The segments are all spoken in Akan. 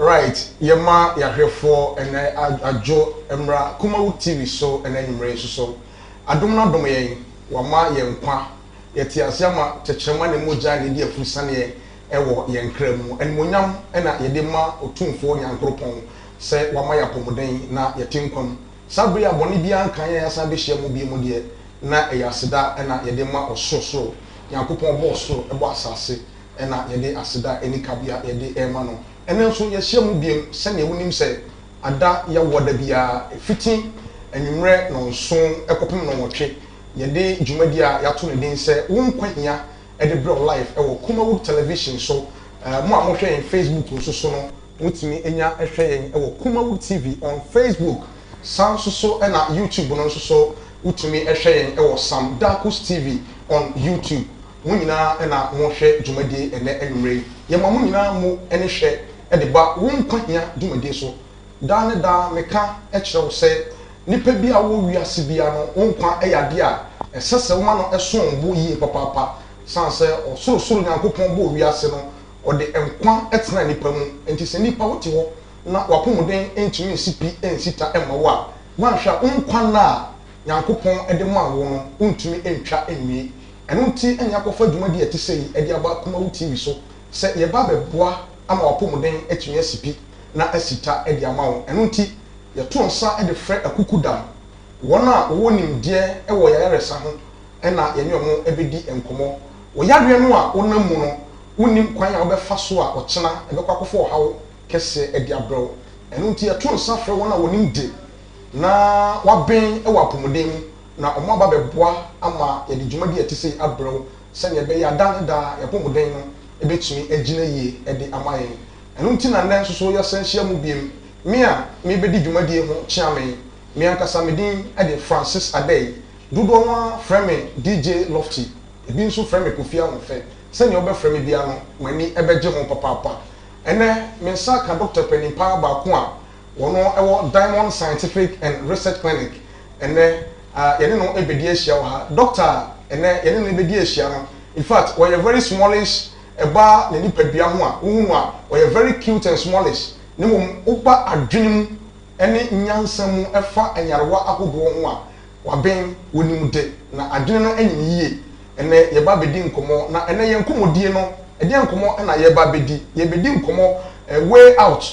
Right, yɛma yɛahwɛfoɔ ɛnɛ adwo mmra Kumawood TV so ɛnɛ anwummerɛ yi nso so. Adom no adom yɛn, wama yɛn nkwa, yɛte ase ama tɛkyerɛma ne mogya na ɛdi afurusaneɛ ɛwɔ yɛn kra mu. Animuonyam ɛna yɛde ma Otumfoɔ Nyankoropɔn sɛ wama yɛn apɔmuden na yɛte nkwa mu. Saa bere a bɔne biara nka yɛn asan abɛhyia mu bio mu deɛ, na ɛyɛ aseda na yɛde ma Ɔsorosoro Nyankopɔn ɔbɔɔ soro bɔɔ asase na yɛde aseda ne kabea yɛde rema no. Ɛnnɛ nso yɛahyia mu bio sɛdeɛ wonim sɛ ada yɛwɔ da biara fiti anwummerɛ nnɔnson kɔpem nnɔnwɔtwe yɛde dwumadie a yɛato no din sɛ Wo Nkwa Hia de brɛ wo live wɔ Kumawood Television so. Mo a mohwɛ yɛn Facebook nso so no, motumi nya hwɛ yɛn wɔ Kumawood TV on Facebook. Saa nso so na YouTube no nso so wotumi hwɛ yɛn wɔ Sam Darkus TV on YouTube. Mo nyinaa na mohwɛ dwumadie ɛnnɛ anwummerɛ yi. Yɛma mo nyinaa mo ne hwɛ de ba Wo Nkwa Hia dwumadie so. Daa ne daa meka kyerɛ wo sɛ nipa bi a wowɔ wiase biara no wo nkwa yɛ adeɛ a ɛsɛ sɛ woma no som bo yie papaapa. Sane sɛ Ɔsorosoro Nyankopɔn bɔɔ wiase no, ɔde nkwa tenaa nipa mu. Enti sɛ nipa wote hɔ na w'apɔmuden ntumi nsi pi nsi ta mma wo a, woanhwɛ a wo nkwa nna a Nyankopɔn de maa wo no wontumi ntwa nwie. Ɛno nti na yɛakɔfa dwumadi a ɛte sɛi de aba Kumawu TV so sɛ yɛba abɛboa ama w'apɔmuden atumi asi pi na asi ta de ama wo. Ɛno nti yɛto nsa de frɛ akukudam, wɔn a wɔwɔ nimdeɛ wɔ yɛn ayaresa ho na yɛne wɔn bɛdi nkɔmmɔ. Wo yareɛ no a wonam mu no, wonnim kwan a wobɛfa so a ɔkyena ɛbɛkɔ akɔfa ɔhaw kɛseɛ de abrɛ wo. Ɛno nti yɛto nsa frɛ wɔn a wɔnim de na wɔaben wɔ apɔmuden mu na wɔaba abɛboa ama yɛde dwumadi a ɛte sei abrɛ wo sɛdeɛ ɛbɛyɛ a daa ne daa yɛn apɔmuden no bɛtumi agyina yie de ama yɛn. Ɛno nti na nnɛ nso so yɛasan hyia mu bio. Me a merebɛdi dwumadie ho kyeame, me ankasa me din de Francis Adei. Dodoɔ no ara frɛ me DJ Lofty, ebi nso frɛ me Kofi Ahoɔfɛ. Sɛdeɛ wobɛfrɛ me biara no, m'ani bɛgye ho papaapa. Ɛnnɛ, me nsa aka dɔkta panin pa ara baako a wɔn wɔ Diamond Scientific and Research Clinic. Ɛnnɛ, yɛne no rebɛdi ahyia wɔ ha. Dɔkta a ɛnnɛ yɛne no rebɛdi ahyia no, in fact, ɔyɛ very smallish, ɛba ne nipadua ho a, wohu no a, ɔyɛ very cute and smallish. Na mmom, woba adwene mu ne nyansa mu ɛfa nyarewa ahodoɔ ho a, waben, wɔnim de, na adwene no anyini yie. Ɛnnɛ, yɛreba abɛdi nkɔmmɔ, na ɛnnɛ yɛn nkɔmmɔdie no, ɛdeɛn nkɔmmɔ na yɛreba abɛdi? Yɛrebɛdi nkɔmmɔ way out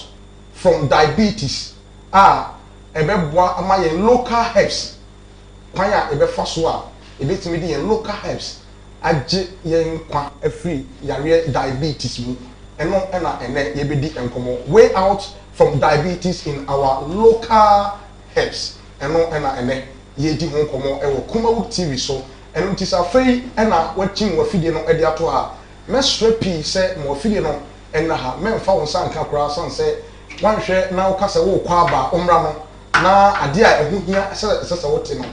from diabetes a ɛbɛboa ama yɛn local herbs, kwan a yɛbɛfa so a yɛbɛtumi de yɛn local herbs agye yɛn nkwa afiri yareɛ diabetes mu. Ɛno na ɛnnɛ yɛrebɛdi nkɔmmɔ, way out from diabetes in our local herbs. Ɛno na ɛnnɛ yɛredi ho nkɔmmɔ wɔ Kumawood TV so. Ɛno nti sɛ afei na woakyim w'afidie no de ato ha a, mɛsrɛ pii sɛ ma w'afidie no nna ha. Mɛmfa wo nsa nka koraa sane sɛ woanhwɛ na woka sɛ worekɔ aba a, wommra no na adeɛ a ɛho hia sɛ ɛsɛ sɛ wote no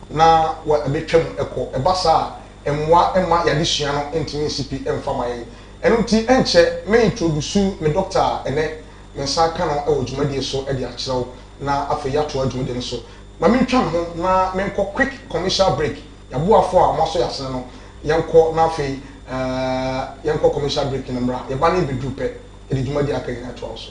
na ɛbɛtwam kɔ. Ɛba saa a, mmoa mma yɛn adesua no ntumi nsi pi mfa ma yɛn. Ɛno nti ɛnkyɛ mɛ introduce me dɔkta a ɛnnɛ me nsa aka no wɔ dwumadie so de akyerɛ wo na afei yɛatoa dwumadie no so. Ma mentwa me ho na menkɔ quick commercial break. Yɛaboafo a wɔasɔ yɛn asene no, yɛnkɔ na afei yɛnkɔ commercial break no mmra. Yɛba na yɛbɛduru pɛ, yɛde dwumadie a aka nyinaa toa wo so.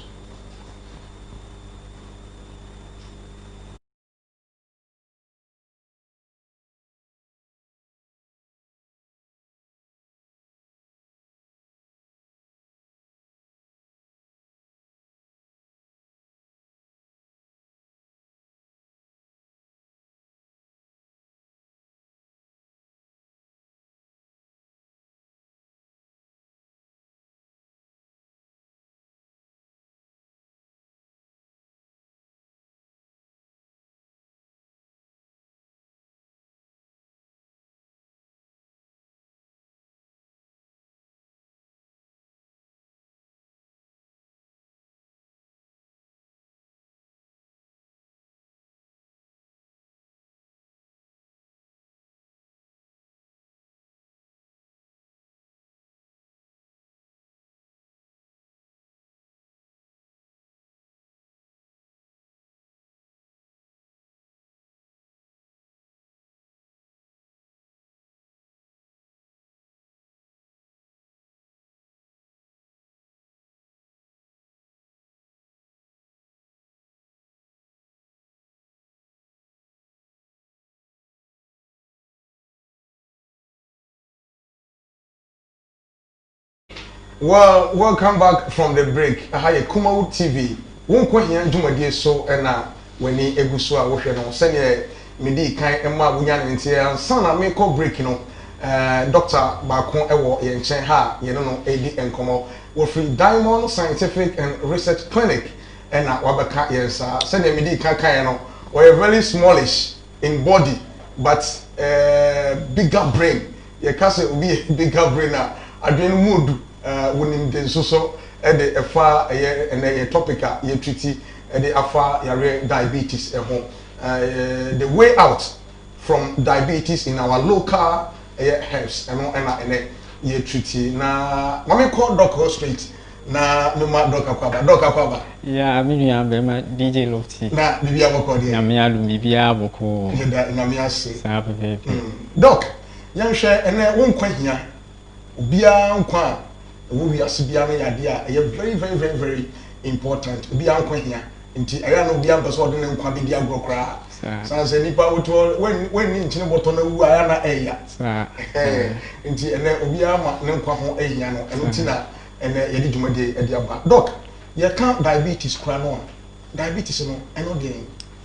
Well, welcome back from the break. Aha yɛ Kumawu TV. Wo nkwa hia dwumadie so ɛna w'ani egu so a wohwɛ no sɛdeɛ medi kan ma wonya ne nteɛ ansa na mekɔ break no. Doctor baako ɛwɔ yɛn nkyɛn ha a yɛne no edi nkɔmɔ. Wɔfiri Diamond Scientific and Research Clinic ɛna wabɛka yɛn saa. Sɛdeɛ medi kan kan no, wɔyɛ very smallish in body but bigger brain. Yɛka sɛ obi yɛ bigger brain a, adwene no mu odu, wɔnim de nso so ɛde ɛfa ɛyɛ ɛnɛ yɛ topic a yɛtuti ɛde afa yareɛ diabetes ɛho, the way out from diabetes in our local ɛyɛ herbs. Ɛno ɛna ɛnɛ yɛtuti na maame kɔ Doc straight na mema Doc akɔ aba. Doc, akɔ aba. Ya, me nua bɛrima DJ Lofty. Na biribi abɔkɔ deɛ? Nyame adom, biribiara bɔkɔɔ. Yɛda Nyame ase. Saa pɛpɛɛpɛ. Doc, yɛnhwɛ ɛnɛ wo nkwa hia. Obiara nkwa a ɛwɔ wiase biara no yɛ adeɛ a ɛyɛ very, very, very, very important. Obiara nkwa hia, nti ɛyɛ a na obiara mpɛ sɛ ɔde ne nkwa bɛdi agorɔ koraa. San sɛ nipa wotoɔ wɔnni nkyene bɔtɔ no awu a, ɛyɛ na ɛyà. Nti ɛnɛ obiara ma ne nkwa ho ahia no. Ɛno nti na ɛnɛ yɛde dwumadie ɛde aba. Doc, yɛka diabetes koraa no a, diabetes no ɛno deɛ?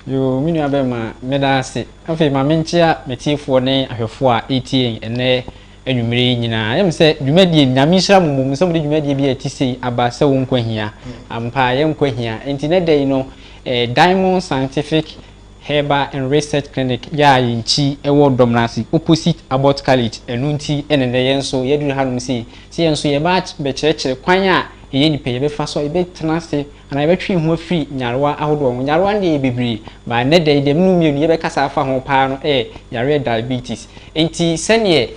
Yo, me nua bɛrima, meda ase. Afei ma menkyea metiefoɔ ne ahwɛfoɔ a ɛtie yɛn ɛnɛ anwummere yi nyinaa. Ɛyɛ sɛ dwumadie, Nyame nhyira mo mmom sɛ mode dwumadie bi a ɛte sei aba sɛ wo nkwa hia. Ampa, yɛ nkwa hia. Nti ne da yi no, Diamond Scientific Herbal and Research Clinic yɛ a yɛnkyi ɛwɔ Dɔmnase opposite Abbott College. Ɛno nti ɛne nɛ yɛn nso yɛduru hanom sei sɛ yɛn nso yɛba bɛkyerɛkyerɛ kwan a ɛyɛ nipa yɛbɛfa so a yɛbɛtena ase anaa yɛbɛtwe ho afiri nyarewa ahodoɔ ho. Nyarewa no deɛ yɛ bebree baa. Nnɛ da yi deɛ menu mmienu yɛbɛkasa afa ho paa no ɛyɛ yareɛ diabetes. Nti sɛneɛ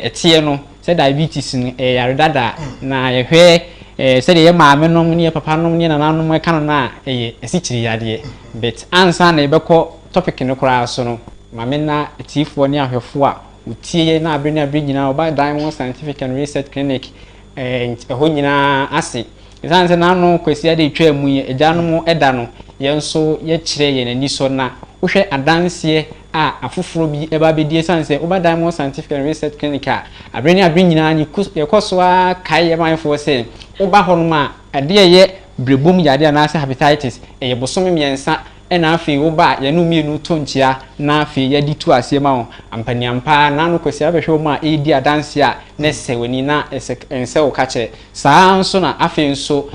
ɛteɛ no sɛ diabetes no ɛyɛ yare dada na yɛhwɛ sɛdeɛ yɛ maame nom ne yɛ papa nom ne yɛ nananom ɛka no a ɛyɛ asikyire yadeɛ. But ansa na yɛbɛkɔ topic no koraa so no, maame na atiefoɔ ne ahwɛfoɔ a wɔtie yɛ na abere ne abere nyinaa wɔba Diamond Scientific and Research Clinic ɛhɔ nyinaa ase, ɛsiane sɛ n'ano Kwasi ade etwa mu yi, agyanom ɛda no, yɛn nso yɛkyerɛ yɛn ani sɔ. Na wohwɛ adanseɛ a afoforɔ bi ɛba abɛdi, ɛsiane sɛ woba Diamond Scientific and Research Clinic a, abere ne abere nyinaa ne yɛkɔ so ara kae yɛn manfoɔ sɛ woba hɔnom a, adeɛ ɛyɛ berebom yadeɛ anaasɛ hepatitis ɛyɛ bosome 3, ɛna afei woba a, yɛne mmienu to nkyia na afei yɛde tu aseɛ ma wo. Ampaniampa n'ano Kwasi abɛhwɛ wɔn a ɛredi adanseɛ a na ɛsɛ w'ani na ɛsɛ ɛnsɛ wo ka kyerɛ. Saa nso na afei nso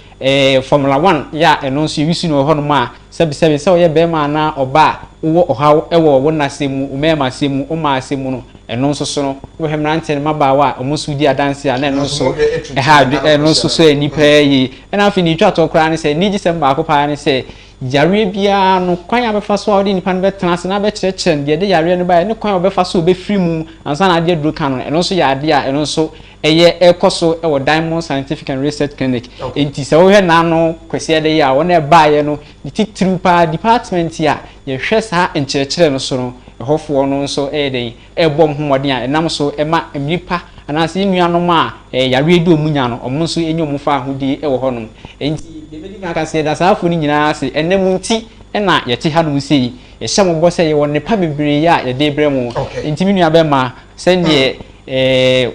Formula One yɛ a, ɛno nso yɛwisu no wɔ hɔnom a, sɛbisɛbi sɛ ɔyɛ bɛrima anaa ɔbaa a wowɔ ɔhaw ɛwɔ wo nnasɛm mu, wo mmarima asɛm mu, wo mmaa asɛm mu no, ɛno nso so no, wobɛhwɛ mmeranteɛ no, mmabaawa a ɔmo nso di adanseɛ a na ɛno nso ɛha adwe, ɛno nso so yɛ nipa yie. Ɛna afei ne etwa toɔ koraa ne sɛ anigyesɛm baako paa ne sɛ yareɛ biara no, kwan a bɛfa so a wɔde nipa no bɛtena ase na bɛkyerɛkyerɛ no deɛ ɛde yareɛ no baeɛ ne kwan a wɔbɛfa so wɔbɛfiri mu ansa na adeɛ duro ka no, ɛno nso yɛ adeɛ a ɛno nso ɛyɛ ɛkɔ so ɛwɔ Diamond Scientific and Research Clinic. Nti sɛ wohwɛ n'ano Kwasi ade yi a wɔn a ɛbaeɛ no ne titiriw paa, department a yɛhwɛ saa nkyerɛkyerɛ no so no, ɛhɔfoɔ no nso ɛyɛ den ɛbɔ wɔn ho mmɔden a ɛnam so ɛma nnipa anaasɛ yɛn nuanom a yareɛ di wɔn nya no, wɔn nso nya wɔn fa ahodie ɛwɔ hɔnom. Nti deɛ mɛdi kan aka sɛ yɛda saa afo no nyinaa ase. Ɛnɛ mu nti ɛna yɛte hanom sei, yɛhyɛ mo bɔ sɛ yɛwɔ nnepa bebree a yɛde brɛ mo. Nti me nua bɛma, sɛdeɛ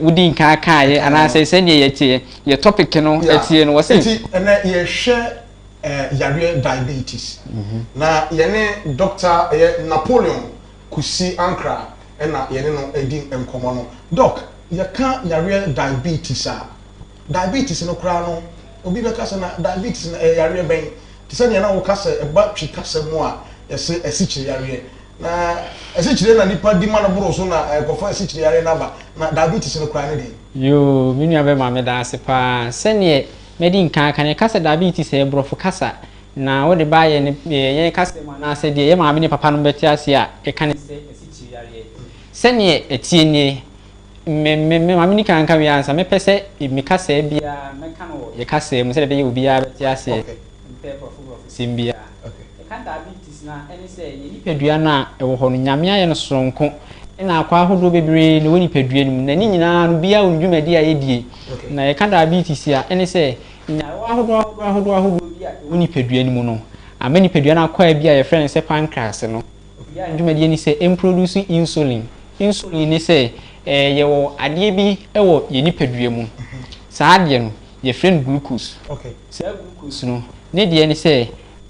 wodi nkan kaeɛ anaasɛ sɛdeɛ yɛteɛ yɛ topic no ɛteɛ no, wɔsɛ Nti ɛnɛ yɛhwɛ yareɛ diabetes na yɛne Doctor ɛyɛ Napoleon Kusi Ankra ɛna yɛne no adi nkɔmmɔ no. Doc, yɛka yareɛ diabetes a, diabetes no koraa no, obi bɛka sɛ na diabetes no ɛyɛ yareɛ bɛn? Te sɛ nea na woka sɛ ɛba Twi kasa mu a, yɛsɛ asikyire yareɛ, na asikyire na nipa di ma no boro so na ɛkɔfa asikyire yareɛ no aba. Na diabetes no koraa ne deɛ? Yoo, me nua bɛma, meda ase paa. Sɛneɛ mɛdi nkan aka no, yɛka sɛ diabetes, ɛyɛ borɔfo kasa na wode ba yɛ ne yɛn kasa mu anaasɛ deɛ yɛ maame ne papa no bɛte ase a, yɛka ne sɛ asikyire yareɛ. Sɛneɛ ɛtie nie, me me me maame ni kan ka wie ansa. Mɛpɛ sɛ me kasa biara mɛka no wɔ yɛ kasa mu sɛdeɛ ɛbɛyɛ obiara bɛte aseɛ. Mpɛ borɔfo borɔfo sɛm biara. Yɛka diabetes na ɛne sɛ yɛ nipadua no a ɛwɔ hɔ no, Nyame ayɛ no soronko, ɛna akɔ ahodoɔ bebree na ɛwɔ nipadua no mu, na ne nyinaa no biara wɔ ne dwumadi a yɛdie. Na yɛka diabetes a, ɛne sɛ nyarewa ahodoɔ ahodoɔ ahodoɔ ahodoɔ bi a ɛwɔ nipadua no mu no ama nipadua no akwaa bi a yɛfrɛ no sɛ pancreas no yɛ a dwumadie ne sɛ ɛmproduce insulin. Insulin ne sɛ yɛwɔ adeɛ bi wɔ yɛ nipadua mu. Saa adeɛ no Yɛfrɛ no glucose. Saa glucose no, ne deɛ ne sɛ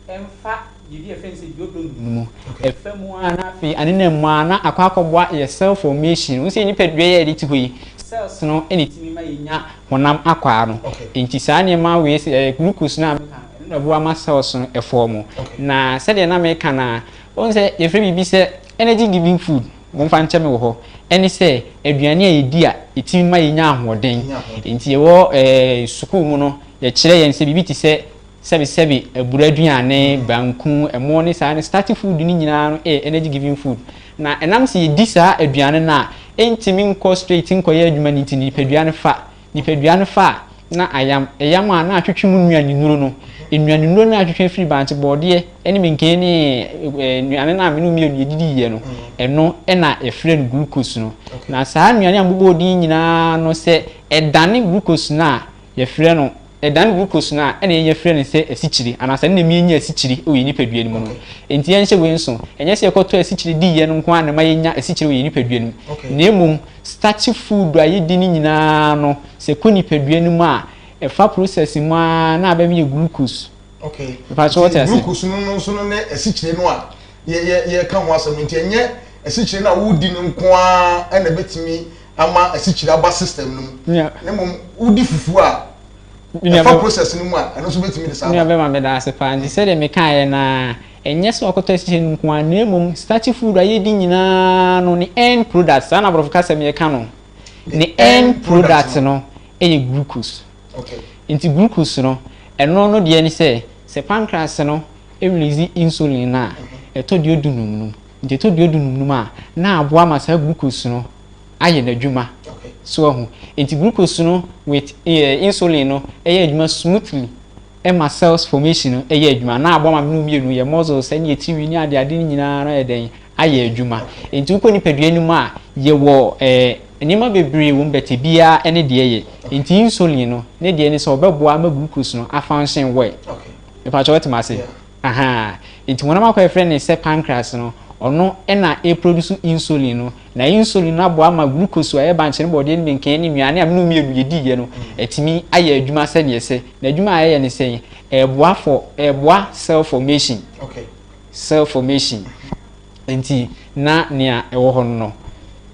ɛmfa biribi a yɛfrɛ no sɛ duodenum no mu. Ɛfa mu ara na afei anenam mu ara na akɔ akɔboa yɛ cell formation. Wohu sɛ nipadua yi a yɛde te hɔ yi, cells no na ɛtumi ma yɛnya honam akwaa no. Enti saa nneɛma wei, glucose no a meka no, ɛno na ɛboa ma cells no ɛfɔɔmo. Na sɛdeɛ na meka no a, wohu sɛ yɛfrɛ biribi sɛ energy giving food, momfa nkyɛ me wɔ hɔ, ɛne sɛ aduane a yɛdi a ɛtumi ma yɛnya ahoɔden. Enti yɛwɔ sukuu mu no, yɛkyerɛ yɛn sɛ biribi te sɛ sɛbesɛbe aburo aduane, banku, ɛmo ne saa ne starchy food no nyinaa no yɛ energy giving food. Na ɛnam sɛ yɛdi saa aduane no a, ɛntumi nkɔ straight nkɔyɛ adwuma no nti no, nipadua no fa. Nipadua no fa a, na ayam. Ɛyam a, na atwetwe mu nnuanennuro no. Nnuanennuro no a atwetwe afiri bankye, bɔɔdeɛ ne menken ne nnuane no a me ne wo mmienu yɛdidiiɛ no, ɛno na yɛfrɛ no glucose no. Na saa nnuane a mobobɔɔ din nyinaa no, sɛ ɛdane glucose no a, yɛfrɛ no, ɛdane glucose no a, ɛna yɛnya frɛ no sɛ asikyire, anaasɛ ɛno na ɛma yɛnya asikyire wɔ yɛn nipadua no mu no. Enti yɛnhyɛ wei nso, ɛnyɛ sɛ yɛkɔtɔ asikyire diiɛ no nko ara na ɛma yɛnya asikyire wɔ yɛn nipadua no mu, na mmom starchy food a yɛdi no nyinaa no, sɛ ɛkɔ nipadua no mu a, ɛfa process mu ara na abɛma yɛ glucose. Okay. Mepakyɛ wote Nti ase? glucose no no nso no ne asikyire no a yɛ yɛ yɛka ho asɛm no, nti ɛnyɛ asikyire no a wodi no nko ara na ɛbɛtumi ama asikyire aba system no mu, na mmom wodi fufuo a, ɛfa process no mu a, ɛno nso bɛtumi de saa Nua aba. bɛma meda ase paa. Nti sɛdeɛ mekaeɛ no ara, ɛnyɛ sɛ wakɔtɔ asikyire no nko ara, na mmom starchy food a yɛdi nyinaa no, ne end product, saa na aborɔfo kasa mu yɛka no, ne end product no yɛ glucose. Nti glucose no, ɛno no deɛ ne sɛ, sɛ pancreas no release insulin no a, ɛtɔ duodunum no mu. Nti ɛtɔ duodunum no mu a, na aboa ma saa glucose no ayɛ n'adwuma. So wahu? Nti glucose no with insulin no yɛ adwuma smoothly ma cells formation no yɛ adwuma na aboa ma mene mmienu yɛ muscles ne yɛ tirinwi ne adeade no nyinaa no ayɛ dɛn? Ayɛ adwuma. Nti wokɔ nipadua no mu a, yɛwɔ eh, nneɛma bebree wɔ mu but ebiara ne deɛ yɛ. Nti insulin no, ne deɛ ne sɛ ɔbɛboa ama glucose no afunction well. Mepakyɛ wote m'ase? Ahaa. Nti honam akɔ a yɛfrɛ no sɛ pancreas no, ɔno na ɛproduce insulin no, na insulin no aboa ama glucose a ɛyɛ bankye ne bɔɔdeɛ ne menken ne nnuane a me ne wo mmienu yɛdiiɛ no, atumi ayɛ adwuma sɛdeɛ ɛsɛ. Na adwuma a ɛyɛ ne sɛn? Ɛboa for, ɛboa cell formation. Cell formation. Nti na nea ɛwɔ hɔ no no.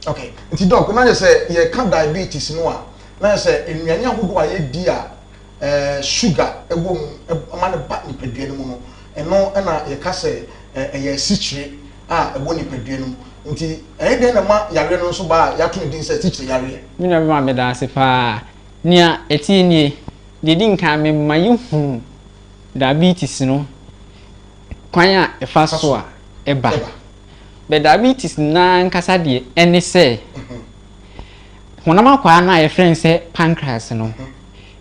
Okay. Nti doc, na kyerɛ sɛ yɛka diabetes no a, na kyerɛ sɛ nnuane ahodoɔ a yɛdi a sugar wɔ mu ma no ba nipadua no mu no, ɛno na yɛka sɛ ɛyɛ asikyire a ɛwɔ nipadua no mu. Nti ɛyɛ dɛn na ɛma yareɛ no nso ba a yɛato ne din sɛ asikyire yareɛ? Me nua bɛma meda ase paa. Nea ɛteɛ nie, deɛ ɛdi nkan mema yɛhunu diabetes no kwan a ɛfa so a ɛba. But diabetes no ankasa deɛ ɛne sɛ honam akwaa no a yɛfrɛ no sɛ pancreas no,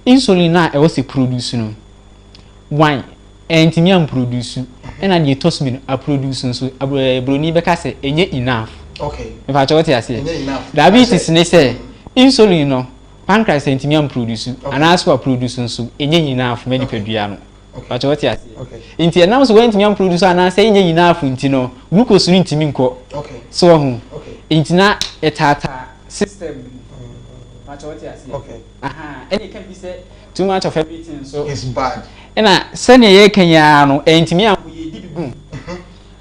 Insulin no a ɛwɔ sɛ produce no, one, ɛntumi amproduce, ɛna deɛ ɛtɔ so mmienu, aproduce nso, broni bɛka sɛ ɛnyɛ enough. Okay. Mepakyɛ wote aseɛ? Ɛnyɛ enough. Diabetes ne sɛ, insulin no, pancreas ɛntumi amproduce, anaasɛ waproduce nso, ɛnyɛ enough ma nipadua no. Mepakyɛ wote aseɛ? Okay. Nti ɛnam sɛ wantumi amproduce anaasɛ ɛnyɛ enough nti no, glucose no ntumi nkɔ. Okay. So wahu? Okay. Nti na ɛtaataa system no mu. Mepakyɛ wote aseɛ? Okay. Ahaa, ɛna ɛka bi sɛ too much of everything nso. Is bad. Ɛna sɛnea yɛreka yi ara no, ɛntumi ankɔ yɛdi bi gum.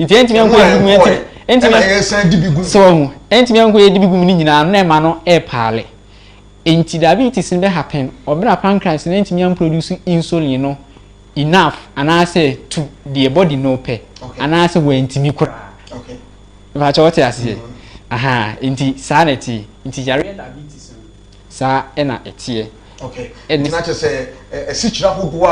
Nti ɛntumi ankɔ yɛdi bi gum, ɛntumi ɛntumi. Ɛna yɛsan di bi gum. So wahu, ɛntumi ankɔ yɛdi bi gum no nyinaa no na ɛma no ɛrepaale. Nti diabetes no bɛ happen ɔbɛrɛ a pancreas no ɛntumi amproduce insulin no enough anaasɛ to deɛ body no pɛ anaasɛ wantumi koraa. Okay. Mpakyɛ wote aseɛ? Ahaa, nti saa na ɛteɛ. Nti yareɛ diabetes no. Saa na ɛteɛ. Okay. Ɛne. Nti na kyerɛ sɛ asikyire ahodoɔ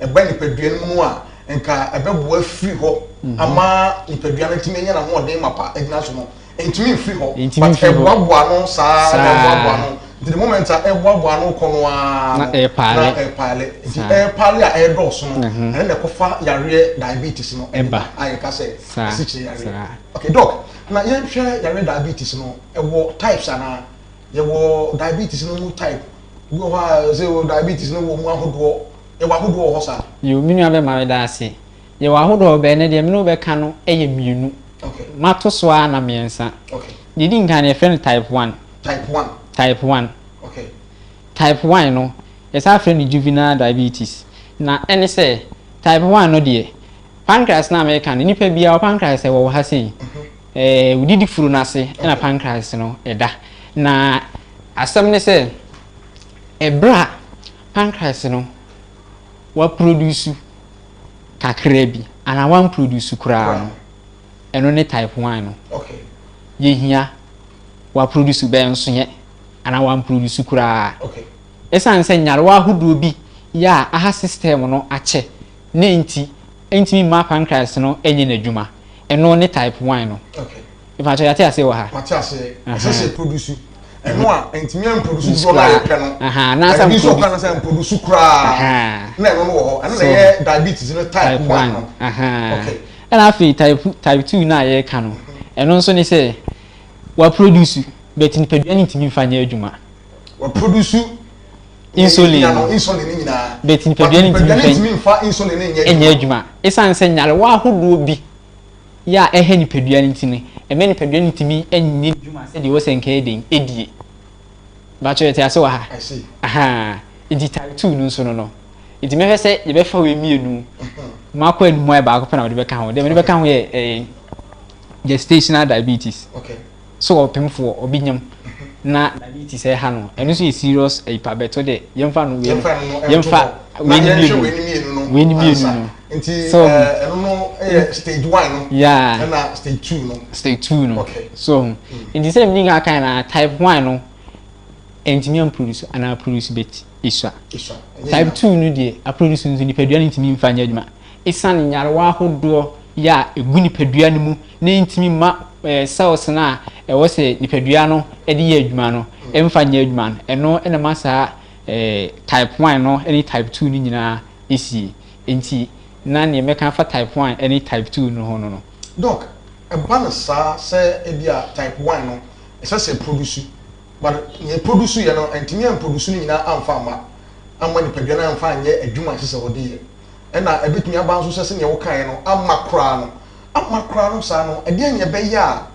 a ɛba nipadua no mu no a nka ɛbɛboa afiri hɔ ama nipadua no atumi anya n'ahoɔden mapa agyina so no, ɛntumi mfiri hɔ. Ɛntumi But mfiri hɔ. ɛboaboa ano saa na ɛboaboa Saa. ano. Nti the moment a ɛboaboa ano kɔ no ara Na no, ɛrepaale. na ɛrepaale. Nti Saa. ɛrepaale a ɛredɔɔso no, ɛno na ɛkɔfa yareɛ diabetes no ɛde Ɛba. ba a yɛka sɛ Saa. asikyire yareɛ. Saa. Okay, doc, na yɛnhwɛ yareɛ diabetes no, ɛwɔ types anaa? Yɛwɔ diabetes no mu type. Bi wɔ hɔ a sɛ wɔ diabetes no wɔ mu ahodoɔ. Yɛwɔ ahodoɔ wɔ hɔ saa. Yo, me nua bɛma meda ase. Yɛwɔ ahodoɔ bɛn ne deɛ me ne wo bɛka no yɛ mmienu. Okay. Mato so ara na mmiɛnsa. Okay. Deɛ ɛdi nkan no yɛfrɛ no type 1. Type 1. Type 1. Okay. Type 1 no, Yɛsan frɛ no juvenile diabetes. Na ɛne sɛ, type 1 no deɛ, pancreas no a mereka no, nipa biara wɔ pancreas ɛwɔ wɔ ha sei. Wodidi furu no ase ɛna pancreas no ɛda. Na asɛm ne sɛ, ɛberɛ a pancreas no waproduce kakra bi anaa wamproduce koraa no, ɛno ne type 1 no. Yɛhia waproduce bɛyɛ nso yɛ anaa wamproduce koraa. Ɛsiane sɛ nyarewa ahodoɔ bi yɛ a aha system no akyɛ ne nti ntumi mma pancreas no nyɛ n'adwuma, ɛno ne type 1 no. Ìfàkyɛ yɛate ase wɔ ha. Mate ase. Ɛsɛ sɛ produce ɛno a ntumi amproduce dodoɔ no a yɛpɛ no. Anaasɛ ɛbi nso ɔka no sɛ mproduce koraa na ɛno no wɔ hɔ, ɛno na ɛyɛ diabetes no type 1 no. Ɛna afei type 2 no a yɛreka no, ɛno nso ne sɛ waproduce but nipadua no ntumi nfa nyɛ adwuma. Waproduce insulin no, insulin no nyinaa, but nipadua no ntumi nfa insulin no nyɛ adwuma ɛsiane sɛ nyarewa ahodoɔ bi yɛ a ɛhɛ nipadua no nti no, ɛmɛ nipadua no ntumi nyɛ adwuma sɛdeɛ ɛwɔ sɛ nka yɛ den ɛdie. Bàtchɛ yɛte ase wɔ ha. Nti type 2 no nso no nti mɛhwɛ sɛ yɛbɛfa wei mmienu mako anim ayɛ baako pɛ na wɔde bɛka ho. Deɛ wɔde bɛka ho yɛ gestational diabetes. So ɔpemfoɔ ɔbi nyam na diabetes ɛha no, ɛno nso yɛ serious ɛyipa bɛtɔ de yɛmfa no wei no, yɛmfa wei ni mmienu, wei ni mmienu no. Nti ɛno no yɛ stage 1 no. Yeah. Ɛna stage 2 no. Stage 2 no. So nti sɛ mi ni kan na type 1 no ntumi amproduce anaa produce but esua. Type 2 no deɛ, aproduce nso nipadua no ntumi nfa nyɛ adwuma esiane nyarewa ahodoɔ yɛ a egu nipadua no mu na ntumi ma cells no a ɛwɔ sɛ nipadua no de yɛ adwuma no ɛmfa nyɛ adwuma no. Ɛno ɛna ma saa type 1 no ne type 2 no nyinaa esie. Nti na nea mɛka afa type 1 ne type 2 no ho no. Doc, ɛba no saa sɛ ebi a type 1 no ɛsɛ sɛ produce, but nea produce yɛ no ntumi amproduce no nyinaa amfa ama nipadua no amfa anyɛ adwuma ɛsɛ sɛ wɔde yɛ. Ɛna ɛbɛtumi aba nso sɛ sɛnea wɔkaeɛ no ama koraa no saa no, ɛdeɛn na ɛbɛyɛ a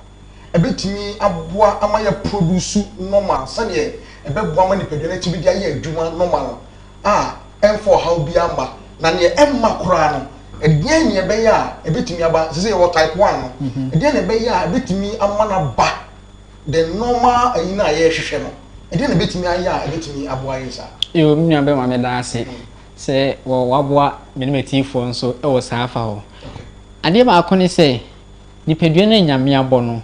ɛbɛtumi aboa ama yɛ produce normal sɛdeɛ ɛbɛboa ama nipadua no atumi de ayɛ adwuma normal a ɛmfa ɔhaw bi ama? Na nea ɛmma koraa no, ɛdeɛn na ɛbɛyɛ a ɛbɛtumi aba sɛ yɛwɔ type 1 no, ɛdeɛn na ɛbɛyɛ a ɛbɛtumi ama no aba the normal ɛyi no a yɛrehwehwɛ no? Ɛdeɛn na ɛbɛtumi ayɛ a ɛbɛtumi aboa yɛ saa? Yo, me nua bɛma, me da ase sɛ wɔ waboa me ne m'atiefoɔ nso wɔ saa afa hɔ. Adeɛ baako ne sɛ nipadua no Nyame abɔ no,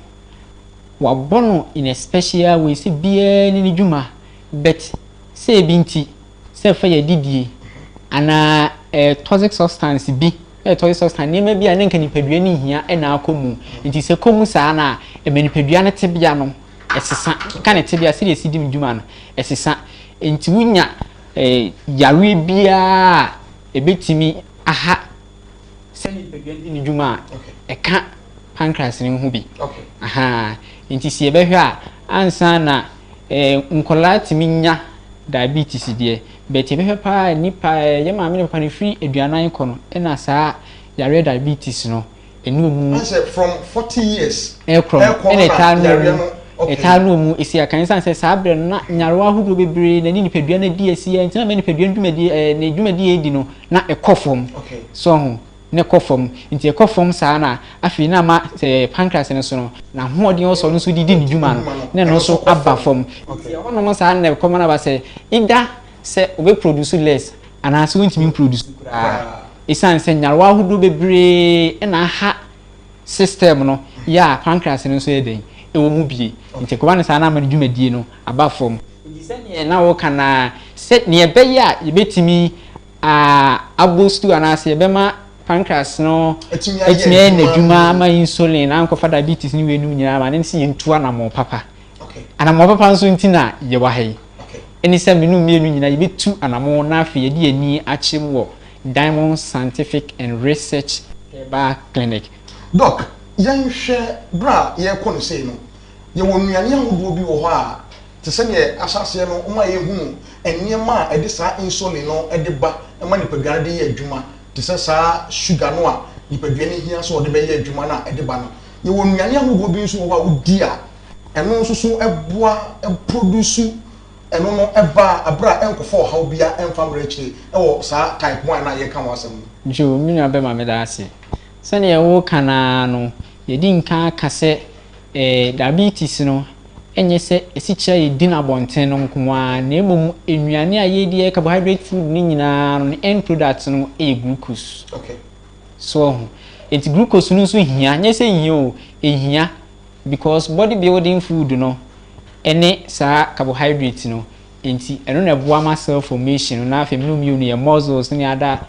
wabɔ no in a special way sɛ biara ne ne dwuma, but sɛ ebi nti sɛ fa yɛ didie anaa toxic substance bi, toxic substance, nneɛma bi a ne nka nipadua no hia ɛna akɔ mu. Nti sɛ kɔ mu saa na ɛma nipadua no tebea no ɛsesa, ka ne tebea sɛdeɛ esi di ne dwuma no ɛsesa. Nti wonya yareɛ biara a ebetumi aha sɛ nipadua no di ne dwuma a ɛka pancreas no ho bi. Aha, nti sɛ yɛbɛhwɛ a, ansa na nkɔlaa tumi nya diabetes deɛ, but yɛbɛhwɛ paa nipa yɛ maame ne papa no firi 40 kɔ no ɛna saa yareɛ diabetes no ɛnu mu. Asɛ from 40 years. Ɛkorɔ no ɛna ɛtaa no mu, ɛtaa no mu esi akan san sɛ saa berɛ no na nyarewa ahodoɔ bebree na ne nipadua no adi asi yɛ, nti na ma nipadua no dwumadie ne dwumadie edi no na ɛkɔ fam. So ho ne kɔ fam, nti ɛkɔ fam saa na afei na ama sɛ pancreas no so no na ahoɔden ɔsɔ no nso didi ne dwuma no na ɛno nso aba fam. Nti ɛhɔnom saa na ɛkɔma no aba sɛ either sɛ ɔbɛ produce less anaasɛ wɔntumi produce koraa, ɛsiane sɛ nyarewa ahodoɔ bebree ɛna aha system no yɛ a pancreas no nso yɛ den ɛwɔ mu bie. Nti kɔba no saa na ama no dwumadie no aba fam. Nti sɛdeɛ na wɔka na sɛ nea ɛbɛyɛ a yɛbɛtumi aboost anaasɛ yɛbɛma pancreas no atumi ayɛ n'adwuma ama insulin ankɔfa diabetes ne weinom nyinaa ma ne sɛ yɛntu anammɔn papa. Anammɔn papa nso nti na yɛwɔ ha yi, ɛne sɛ menu mmienu nyinaa yɛbɛtu anammɔn na afei yɛde yɛn ani akyerɛ mu wɔ Diamond Scientific and Research Herbal Clinic. Doc, yɛnhwɛ berɛ a yɛrekɔ no sei no, yɛwɔ nnuane ahodoɔ bi wɔ hɔ a te sɛ neɛ ahyɛaseɛ no woma yɛhunu nneɛma a ɛde saa insulin no de ba ma nipadua no de yɛ adwuma, te sɛ saa sugar no a nipadua no hia sɛ ɔde bɛyɛ adwuma no a ɛde ba no. Yɛwɔ nnuane ahodoɔ bi nso wɔ hɔ a wodi a ɛno nso so ɛboa produce. ɛno no ɛba a abere a ɛnkɔfa ɔhaw bia ɛmfa mmerɛ akyire ɛwɔ saa type 1 na yɛka ho asɛm no? Nso me nua bɛma, meda ase. Sɛnea wɔka naa no, yɛdi nka aka sɛ diabetes no ɛnyɛ sɛ esikyire a yɛdi no abɔnten no nko ara, na mmom nnuane a yɛdi, yɛ carbohydrate food no nyinaa no, ne end product no yɛ glucose. So ɔho nti glucose no nso hia, nyɛ sɛ hia o, ehia because body building food no ɛne saa carbohydrate no. Nti ɛno na ɛboa ma cell formation no, na afei mu mmienu yɛ muscles ne ada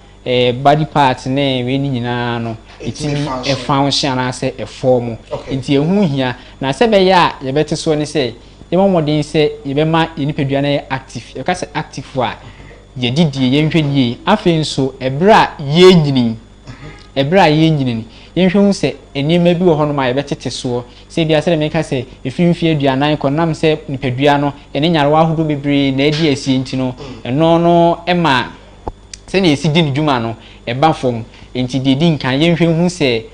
body part ne wei ne nyinaa no ɛtumi ɛfunction anaasɛ ɛform. Nti ɛho hia, na sɛ bɛyɛ a yɛbɛte soɔ ne sɛ yɛbɔ mmɔden sɛ yɛbɛma yɛn nipadua no yɛ active. Yɛka sɛ active a, yɛdidie yɛnhwɛ nie. Afei nso ɛberɛ a yɛnyini, yɛnhwɛ hu sɛ nneɛma bi wɔ hɔnom a yɛbɛtete soɔ, sɛ ebi asɛ meka sɛ ɛfiri mfeɛ 40 kɔ, nam sɛ nipadua no ɛne nyarewa ahodoɔ bebree na adi asie, nti no ɛno no ɛma sɛnea esi di ne dwuma no ɛba fam. Nti deɛ di nkan, yɛnhwɛ hu sɛ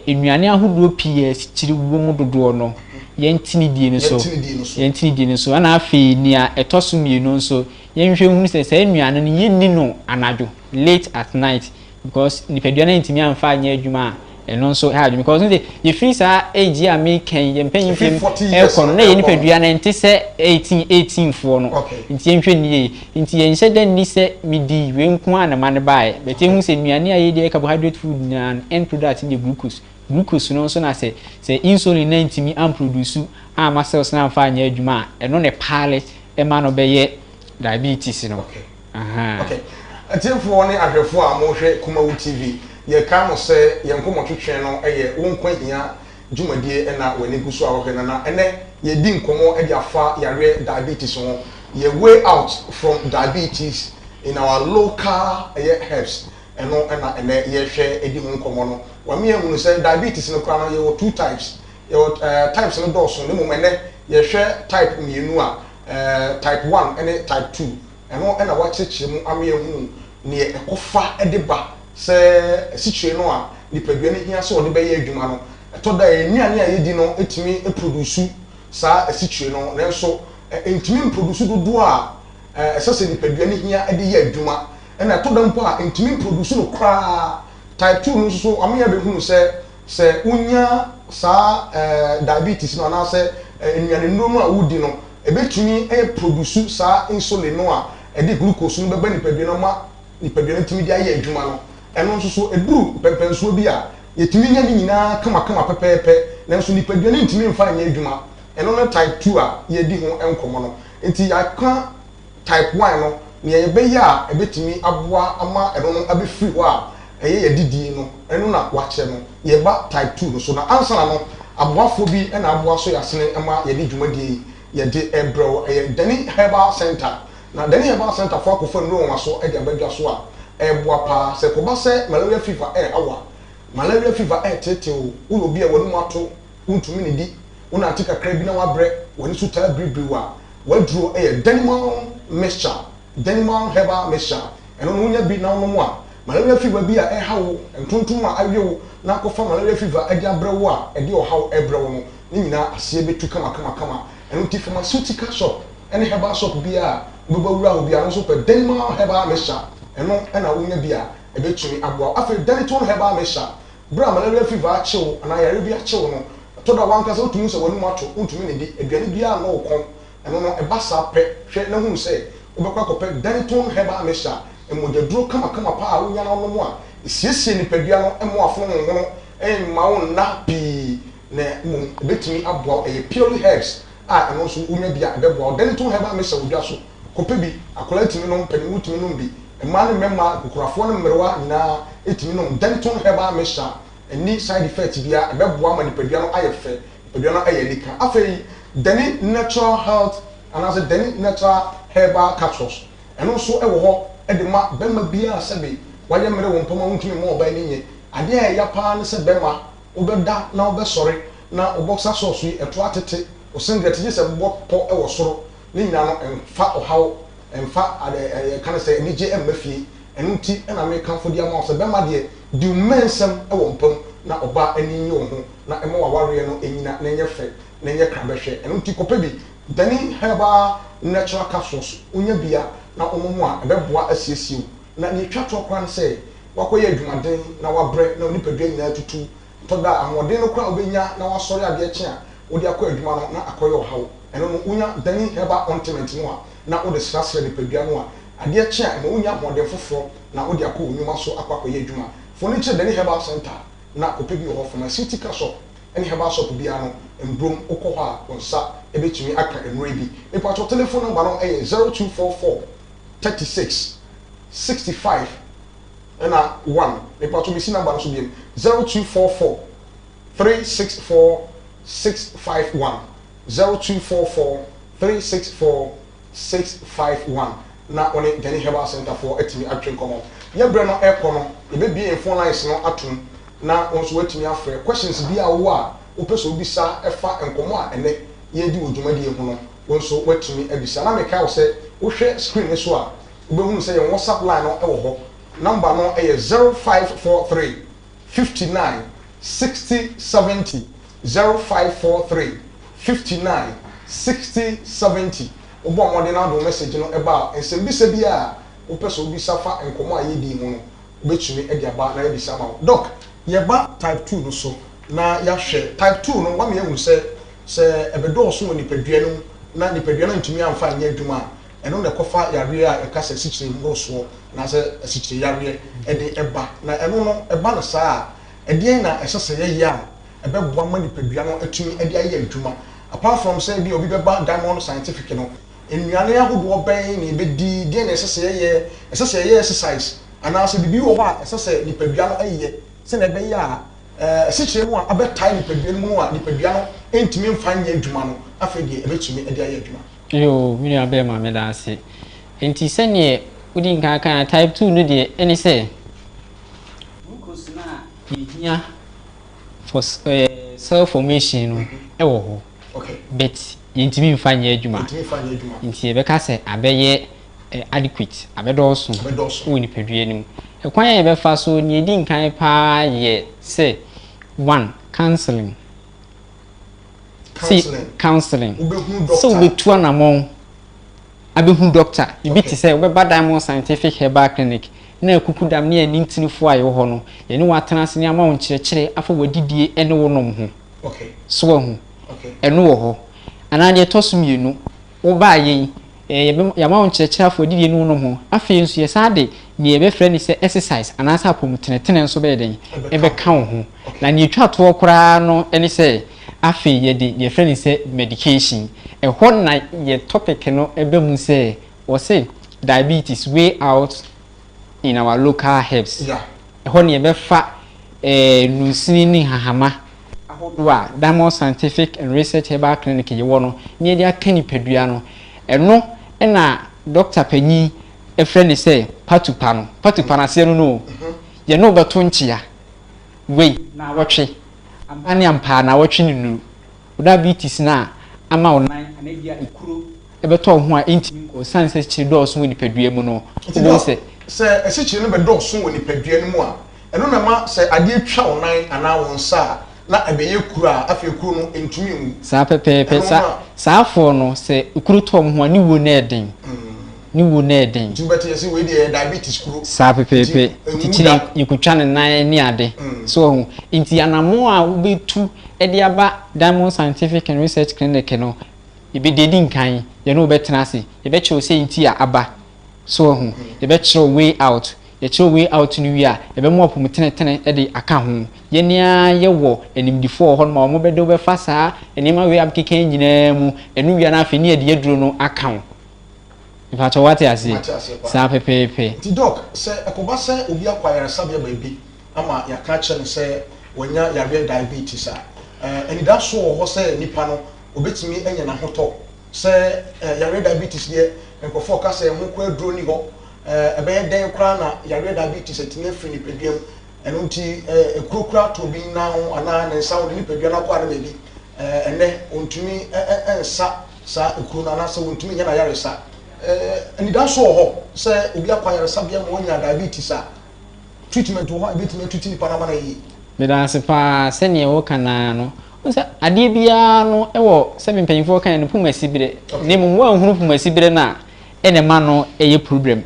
nnuane ahodoɔ pii a asikyire wɔ mu dodoɔ no, yɛntene die no so, yɛntene die no so. Ɛna afei nea ɛtɔ so mmienu nso, yɛnhwɛ hu sɛ saa nnuane no yɛnni no anadwo, late at night, because nipadua no ntumi amfa anyɛ adwuma a, ɛno nso ha adwuma, because nse yɛfiri saa age a meka yɛn mpanyin fam ɛkɔ no, na yɛ nipadua no nte sɛ 18 foɔ no. Nti yɛnhwɛ nie, nti yɛnhyɛ dɛ nni sɛ medi wei nko a na ma no baeɛ, but yɛhu sɛ nnuane a yɛdi, carbohydrate food nyinaa no, end product no yɛ glucose. Glucose no nso na sɛ insulin na ntumi amproduce ama cells na amfa anyɛ adwuma a, ɛno ne paale ɛma no bɛyɛ diabetes no. Okay, atiefoɔ ne ahwɛfoɔ a mohwɛ Kumawu TV, yɛka mo sɛ yɛn nkɔmmɔtwetwe no yɛ Wo Nkwa Hia dwumadie, ɛna w'ani gu so a wɔhwɛ no. Na ɛnɛ yɛdi nkɔmmɔ de afa yareɛ diabetes ho, yɛ way out from diabetes in our local ɛyɛ herbs. Ɛno ɛna ɛnɛ yɛhwɛ edi ho nkɔmmɔ no. Wame ehunu sɛ diabetes no koraa no, yɛwɔ two types, yɛwɔ types no dɔɔso, ne mmom ɛnɛ yɛhwɛ type mmienu a type 1 ɛne type 2. Ɛno ɛna wakyerɛkyerɛ mu ama yɛhunu neɛ ɛkɔfa ɛde ba sɛ asikyire no a nipadua no hia sɛ ɔde bɛyɛ adwuma no, ɛtɔ da yɛn nnuane a yɛdi no etumi produce saa asikyire no, nanso ntumi mproduce dodoɔ a ɛsɛ sɛ nipadua no hia de yɛ adwuma. Ɛna ɛtɔ da mpo a, ntumi mproduce no koraa. Type 2 no nso so, ama yɛ bɛhunu sɛ wonya saa diabetes no anaasɛ nnuane nnuro no a wodi no, ebɛtumi ɛyɛ produce saa insulin no a ɛde glucose no bɛba nipadua no ma nipadua no tumi de ayɛ adwuma no. Ɛno nso so eduru mpɛmpɛnsoɔ bi a, yɛtumi nya ne nyinaa kamakama pɛpɛɛpɛ, nanso nipadua no ntumi nfa nyɛ adwuma. Ɛno no type 2 a yɛdi ho nkɔmɔ no. Nti yɛaka type 1 no, nea yɛbɛyɛ a ɛbɛtumi aboa ama ɛno no abɛfiri hɔ a ɛyɛ yɛdidie no, ɛno na wakyerɛ no. Yɛba type 2 no so, na ansa na no, aboafoɔ bi ɛna aboa so yɛasene ma yɛde dwumadie yi yɛde ɛbrɛw. Ɛyɛ Dani Herbal Center. Na Dani Herbal Center fo akɔfa nnuro wɔn so ɛde abɛdwa so a ɛɛboa paa. Sɛ kɔba sɛ malaria fever ɛɛhawa, malaria fever ɛɛtetew, woyɛ obi a wɔn ato wontumi ne di, wonante kakra bi na wabrɛ, wɔn so taa biribiriw a, waduro ɛyɛ Danimal mixture, Danimal Herbal mixture. Ɛno no wonya bi na wonom a, malaria fever bi a ɛha wo, ntontom a awe wo na akɔfa malaria fever ɛde abrɛ wo a ɛde ɔhaw ɛbrɛ wo no, ne nyinaa aseɛ bɛtu kamakamakama. Ɛno nti pharmaceutical shop ɛne herbal shop bi a wobɛbɔ wura hɔ biara nso, pɛ Danimal Herbal mixture. Ɛno ɛna wonya bi a, ɛbɛtumi aboa. Afei Daniton Herbal mixture, bere a malaria fever akyew anaa yare bi akyew no, ɛtɔ da wankasa wotumi sɛ w'anum ato, wontumi ne di aduane biara nnɔ wo kɔn. Ɛno no ɛba saa pɛ, hwɛ na hunu sɛ wobɛkɔ akɔpɛ Daniton Herbal mixture, mmogyaduro kamakama paa a wonya na wonom a, esiesie nipadua no, ɛmo afono honhono, ɛmma wo nna pii, na mmom ɛbɛtumi aboa wo. Ɛyɛ purely herbs a ɛno nso wonya bi a, ɛbɛboa wo. Daniton Herbal mixture wɔ dwa so, kɔpɛ bi. Akwadaa tumi nom, mpanimfoɔ tumi nom bi, mmaa ne mmarima, nkokorafoɔ ne mmerewa nyinaa tumi nom Daniton Herbal mixture. Ɛni side effect biara, ɛbɛboa ama nipadua no ayɛ fɛ, nipadua no ayɛ nika. Afei Dani Natural Health anaasɛ Dani Natural Herbal capsules, ɛno nso ɛwɔ hɔ ɛde ma bɛrima biara. Sɛbe wayɛ mmerɛ wɔ mpam a wontumi mma ɔbaa ni nye adeɛ a ɛya paa ne sɛ bɛrima wobɛda na wobɛsɔre na wo boxer shorts yi ɛto atete, wo singlet gye sɛ bɔ pɔ ɛwɔ soro. Ne nyinaa no ɛmfa ɔhaw, ɛmfa ade ɛyɛ ka ne sɛ anigye ɛmma fie. Ɛno nti ɛna mekamfo de ama wo sɛ bɛrima deɛ, di wo mmɛnsɛm ɛwɔ mpam na ɔbaa ani nye wo ho, na ɛma w'awareɛ no ɛnyina na ɛnyɛ fɛ na ɛnyɛ krabɛhwɛ. Ɛno nti kɔpɛ bi. Dani Herbal Natural Capsules, wonya bi a na wonom a, ɛbɛboa asiesie wo. Na nea etwa toɔ koraa ne sɛ, woakɔyɛ adwumaden na woabrɛ na wo nipadua nyinaa atutu. Ɛtɔ da a, ahoɔden no koraa a wobɛnya na woasɔre adeɛ kye a wode akɔ adwuma no na akɔyɛ ɔhaw. Ɛno no, wonya Dani Herbal Ointment no a na wode srasra nipadua no a, adeɛ kye a, ɛma wonya ahoɔden foforɔ na wode akɔ wo nnwuma so akɔ akɔyɛ adwuma. Foni kyerɛ Dani Herbal Centre na kɔpɛ bi wɔ hɔ. Pharmaceutical shop ne herbal shop biara no, mbrom wokɔ hɔ a wo nsa bɛtumi aka nnuro yi bi. Mepakyɛw telephone number no yɛ 0244 36 65 ɛna 1. Mepakyɛw mesi number no so biom 0244 364 651 0244 364 651 na wo ne Dani Herbal Centre foɔ atumi atwe nkɔmmɔ. Yɛ berɛ no rekɔ no, yɛbɛbue yɛn phone lines no atom na wo nso woatumi afrɛ. Questions biara a wowɔ a wopɛ sɛ wobisa ɛfa nkɔmmɔ a ɛnnɛ yɛredi wɔ dwumadie ho no, wo nso woatumi abisa. Na mekae wo sɛ wohwɛ screen no so a, wobɛhunu sɛ yɛn WhatsApp line no wɔ hɔ. Number no yɛ 0543 59 60 70. 0543 59 60 70. Wobɔ mmɔden na wode wo message no ba a, nsɛmbisa biara a wopɛ sɛ wobisa fa nkɔmmɔ a yɛredi yi ho no, wobɛtumi de aba na yɛabisa ama wo. Doc, yɛba type 2 no so na yɛahwɛ. Type 2 no, woama yɛahu sɛ, sɛ ɛbɛdɔɔso wɔ nipadua no mu na nipadua no antumi amfa anyɛ adwuma a, ɛno na ɛkɔfa yareɛ a yɛka sɛ asikyire mmorosoɔ anaasɛ asikyire yareɛ de ba. Na ɛno no, ɛba no saa a, ɛdeɛn na ɛsɛ sɛ yɛyɛ a ɛbɛboa ma nipadua no atumi de ayɛ adwuma? Apart from sɛ ebia obi bɛba Diamond Scientific no, nnuane ahodoɔ bɛn na yɛbɛdi, deɛn na ɛsɛ sɛ yɛyɛ, ɛsɛ sɛ yɛyɛ exercise anaasɛ biribi wɔ hɔ a ɛsɛ sɛ nipadua no yɛ sɛdeɛ ɛbɛyɛ a asikyire no a abɛtae nipadua no mu no a nipadua no ntumi mfa nyɛ adwuma no, afei deɛ ɛbɛtumi de ayɛ adwuma. Yoo, me nua bɛɛma meda ase. Nti sɛdeɛ wodi nkan kae no, type 2 no deɛ ɛne sɛ, glucose no a yɛhia for cell formation no wɔ hɔ but yɛntumi mfa nyɛ adwuma nti yɛbɛka sɛ abɛyɛ adequate, abɛdɔɔso wɔ nipadua no mu. Ɛkwan a yɛbɛfa so, nea ɛdi nkan paa yɛ sɛ one, counseling. Counseling. Sɛ wobɛtu anamɔn abɛhu dɔkta. Ebi te sɛ wobɛba Diamond Scientific Herbal Clinic na akukudam ne anintinfoɔ a yɛwɔ hɔ no, yɛne wo atena ase ne ama wo nkyerɛkyerɛ afa w'adidie ne wo nom ho. So wahu? Ɛno wɔ hɔ. Anaa deɛ ɛtɔ so mmienu, wobaeɛ yi, yɛama wo nkyerɛkyerɛ afa w'adidie ne wo nom ho. Afei nso yɛsan de deɛ yɛbɛfrɛ no sɛ exercise anaasɛ apɔmutenetene nso bɛyɛ dɛn? Ɛbɛka wo ho. Na deɛ ɛtwa toɔ koraa no ne sɛ, afei yɛde deɛ yɛfrɛ no sɛ medication. Ɛhɔ na yɛ topic no ba mu sɛ, wɔse diabetes way out in our local herbs. Ɛhɔ na yɛbɛfa nunsini ne nhahama ahodoɔ a Diamond Scientific and Research Herbal Clinic yɛwɔ no na yɛde aka nipadua no. Ɛno na dɔkta panyin frɛ no sɛ patupa no. Patupa no aseɛ no no o. Yɛne wo bɛto nkyea wei naawɔtwe, ampa ne ampa ara naawɔtwe ne nnuru. Wo diabetes no a ama wo nan anaa ebia ekuro bɛtɔ wo ho a ɛntumi nkɔ ɛsiane sɛ asikyire dɔɔso wɔ nipadua mu no, Nti wobɛhu dɔk, sɛ. sɛ asikyire no bɛdɔɔso wɔ nipadua no mu a, ɛno na ɛma sɛ adeɛ twa wo nan anaa wo nsa a, na ɛbɛyɛ kuro a afei kuro no ntumi nwu. Saa pɛpɛɛpɛ. Ɛno Sa, na. saafoɔ no, sɛ kuro tɔ wɔn ho a, ne wuo no yɛ den. Ne wuo no yɛ den. Nti wobɛte yɛse wei deɛ ɛyɛ diabetes kuro. Saa Nti pɛpɛɛpɛ. Nti ɛnwu kyini da. yɛkɔtwa ne nan ne ade. So wahu? Nti anammɔn a wobɛtu de aba Diamond Scientific and Research Clinic no, yɛbɛ, deɛ ɛdi nkan, yɛne wo bɛtena ase. Yɛbɛkyerɛ wo sɛ nti a aba. So wahu? Yɛbɛkyerɛ wo way out. Yɛkyerɛ wo way out no wie a, yɛbɛma wo apɔmutenetene de aka ho. Yɛn ara yɛwɔ animdefoɔ wɔ hɔnom a wɔbɛde wo bɛfa saa nneɛma wei a mekeka yi nyinaa mu. Ɛno wie a na afei ne yɛde aduro no aka wo. Mpakyɛw woate aseɛ? Mate aseɛ paa. Saa pɛpɛɛpɛ. Nti Doc, sɛ ɛkɔba sɛ obi akɔ ayaresabea baabi ama yɛaka akyerɛ no sɛ wanya yareɛ diabetes a, anidasoɔ wɔ hɔ sɛ nipa no ɔbɛtumi anya n'ahotɔ? Sɛ yareɛ diabetes deɛ nkurɔfoɔ ka sɛ ɛho koraa aduro nni hɔ, ɛbɛyɛ dɛn koraa na yareɛ diabetes atumi afiri nipadua mu? Ɛno nti ekuro koraa to obi nan ho anaa ne nsa ho, ne nipadua no akwaa no baabi, ɛnnɛ ɔntumi nsa saa ekuro no anaasɛ ɔntumi nyɛ n'ayaresa. Anidaso wɔ hɔ sɛ obi akɔ ayaresabea ma wanya diabetes a, treatment wɔ hɔ a ebetumi atreat nipa no ama no ayie? Meda ase paa, sɛdeɛ woka no ara no, Wohu sɛ adeɛ biara no wɔ sɛbe mpanyinfoɔ kan no puma siberɛ. Na mmom woanhunu puma siberɛ no a ɛna ɛma no yɛ problem.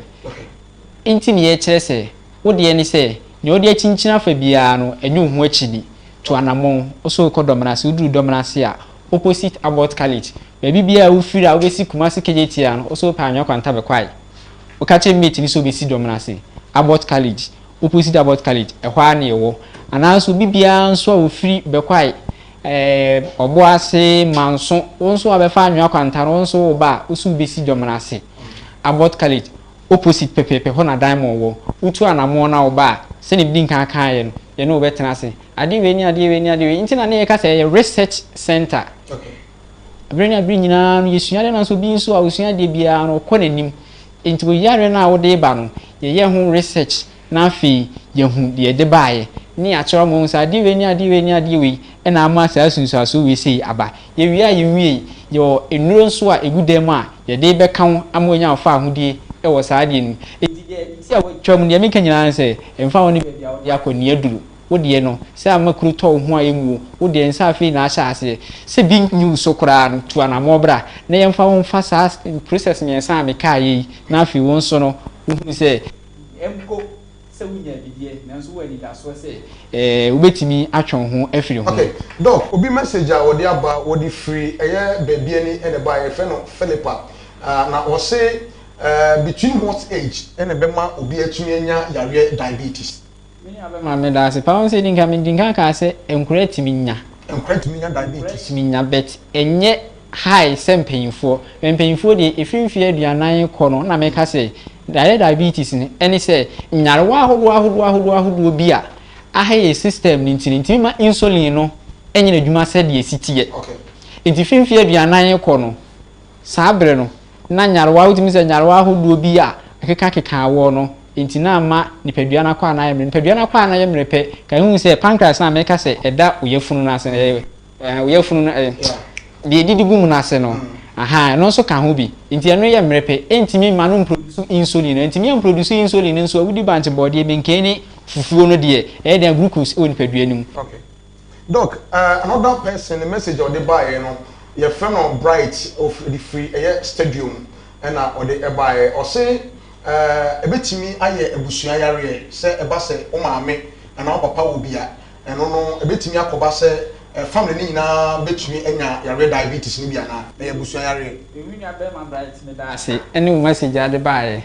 Nti ne yɛkyerɛ sɛ wo deɛ ne sɛ nea wode akyinkyini afa biara no ɛnyɛ wo ho akyini. Tu anamɔn, wo so rekɔ Dɔmenase, woduru Dɔmenase a opposite Abbot College, baabi biara a wofiri a wobɛsi Kumasi Kejetia no wo so wopɛ Anwea Kwanta bɛkwae. Woka kyerɛ mate no sɛ wobɛsi Dɔmenase, Abbot College. Opposite Abbot College, ɛhɔ ara na yɛwɔ. Anaa nso obi biara nso a ɔfiri Bɛkwae, ɛɛ Ɔboase, Manso, wo nso wabɛfa Anwea Kwanta no, wo nso woba a, wo nso wobɛsi Dwɔmenase, Abbot College, opposite pɛpɛɛpɛ, hɔ na Diamond wɔ. Wotu anammɔn na woba a, sɛdeɛ medi nkan kaeɛ no, yɛne wo bɛtena ase. Adeɛ wei ne adeɛ wei ne adeɛ wei nti na na yɛka sɛ ɛyɛ research centre. Berɛ ne aberɛ nyinaa no yɛsua adeɛ nanso obi nso a ɔsua adeɛ biara no ɔkɔ n'anim. Nti wo yareɛ no a wode reba no yɛyɛ ho research na afei yɛahu deɛ ɛde baeɛ ne yɛakyerɛ ama woahu sɛ adeɛ wei ne adeɛ wei ne adeɛ wei na ama saa nsunsuansoɔ wei sei aba. Yɛwie a yɛnwiei, yɛwɔ nnuro nso a ɛgu dan mu a yɛde rebɛka wo ama woanya wo faahodie wɔ saa adeɛ no mu. Nti deɛ nti a wɔatwa mu deɛ meka nyinaa ne sɛ ɛmfa ho ne baabi a wode akɔ nni aduro. Wo deɛ no, sɛ ama kuro tɔ wo ho a ɛnwu o, wo deɛ nsa afei na ahyɛ aseɛ. Sɛ bi nni wo so koraa no, tu anammɔn bra na yɛmfa wo mfa saa process mmiɛnsa a mekaeɛ yi na afei wo nso no, wohunu sɛ mpo sɛ wonyaa bi deɛ, nanso wowɔ anidasoɔ sɛ wobɛtumi atwe wo ho afiri ho. Ok Doc, obi message a wɔde aba, wɔde firi ɛyɛ baabi ani na ɛbaeɛ, yɛfrɛ no Philippa, na ɔse between what age na ɛbɛma obi atumi anya yareɛ diabetes? Me nua bɛma meda ase paa. Wohu sɛ edi nkan medi nkan kaa sɛ nkwadaa tumi nya. Nkwadaa tumi nya diabetes. Nkwadaa tumi nya but ɛnyɛ high sɛ mpanyinfoɔ. Mpanyinfoɔ deɛ efiri mfeɛ 40 kɔ no na meka sɛ deɛ diabetes no ɛne sɛ nyarewa ahodoɔ ahodoɔ ahodoɔ ahodoɔ bi a aha yɛ system no nti no ntumi ma insulin no nyɛ n'adwuma sɛdeɛ esi teɛ. Nti firi mfeɛ 40 kɔ no Saa bere no, na nyarewa, wotumi sɛ nyarewa ahodoɔ bi a ɛkekakeka awoɔ no nti na ama nipadua no akwaa no ayɛ mmerɛ. Nipadua no akwaa no ayɛ mmerɛ pɛ, ka ehu sɛ pancreas no a meka sɛ ɛda wo yafunu no ase no, ɛyɛ wo yafunu no, ɛyɛ deɛ ɛdidi gu mu no ase no, aha, ɛno nso ka ho bi. Nti ɛno yɛ mmerɛ pɛ, ɛntumi mma no mproduce insulin no. Ɛntumi amproduce insulin no nso a, wodi bankye, bɔɔdeɛ, menken ne fufuo no deɛ, ɛyɛ dɛn a glucose wɔ nipadua no mu. Okay. Doc, eh, another person ne message a ɔde baeɛ no, yɛfrɛ no Bright, ɔde firi ɛyɛ stadium ɛna ɔde ɛbaeɛ. Ɔse eh, ɛbɛtumi ayɛ abusua yareɛ sɛ ɛba sɛ wo maame anaa wo papa wɔ bi a, ɛno no ɛbɛtumi akɔba sɛ eh, family no nyinaa bɛtumi anya yareɛ diabetes no bi anaa? Ɛyɛ abusua yareɛ. Me nua bɛɛma Bright meda ase ɛne wo message a wode baeɛ.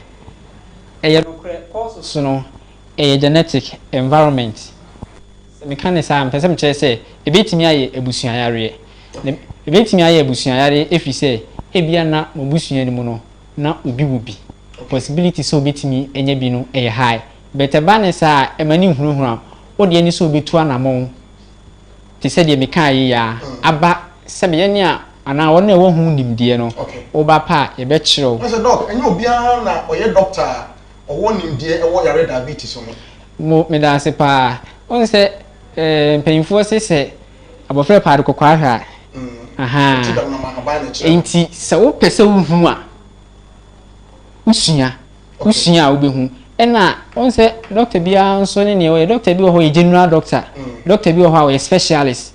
Ɛyɛ nokorɛ, causes no ɛyɛ genetic, environment. Sɛ meka no saa a, mepɛ sɛ mekyerɛ sɛ ebetumi ayɛ abusua yareɛ. Na ebetumi ayɛ abusua yareɛ ɛfiri sɛ ebia na mo abusua no mu no na obi wɔ bi. Possibility sɛ obetumi anya bi no yɛ high. But ɛba no saa a, ɛma no nhunahuna wo. Wo deɛ ne sɛ obetu anamɔn te sɛ deɛ mekaeɛ yi ara aba sɛ yɛn a anaa wɔn a ɛwɔ ho nimdeɛ no, woba pɛ a yɛbɛkyerɛ wo. Na sɛ doc, ɛnyɛ obiara na ɔyɛ doctor a ɔwɔ nimdeɛ ɛwɔ yareɛ diabetes ho. Mo medaase paa. Wohu sɛ eh, mpanyinfoɔ se sɛ abɔfra pɛ ade kɔkɔɔ ahwɛ a, ahaa. Ɔte dɛm na ma ahaban na ɛkyerɛ no. Enti sɛ wopɛ sɛ wohu a, wosua. Wosua a wobɛhu. Ɛna wohu sɛ dɔkta biara nso ne nea ɔyɛ. Dɔkta bi wɔ hɔ ɔyɛ general doctor. Dɔkta bi wɔ hɔ a ɔyɛ specialist.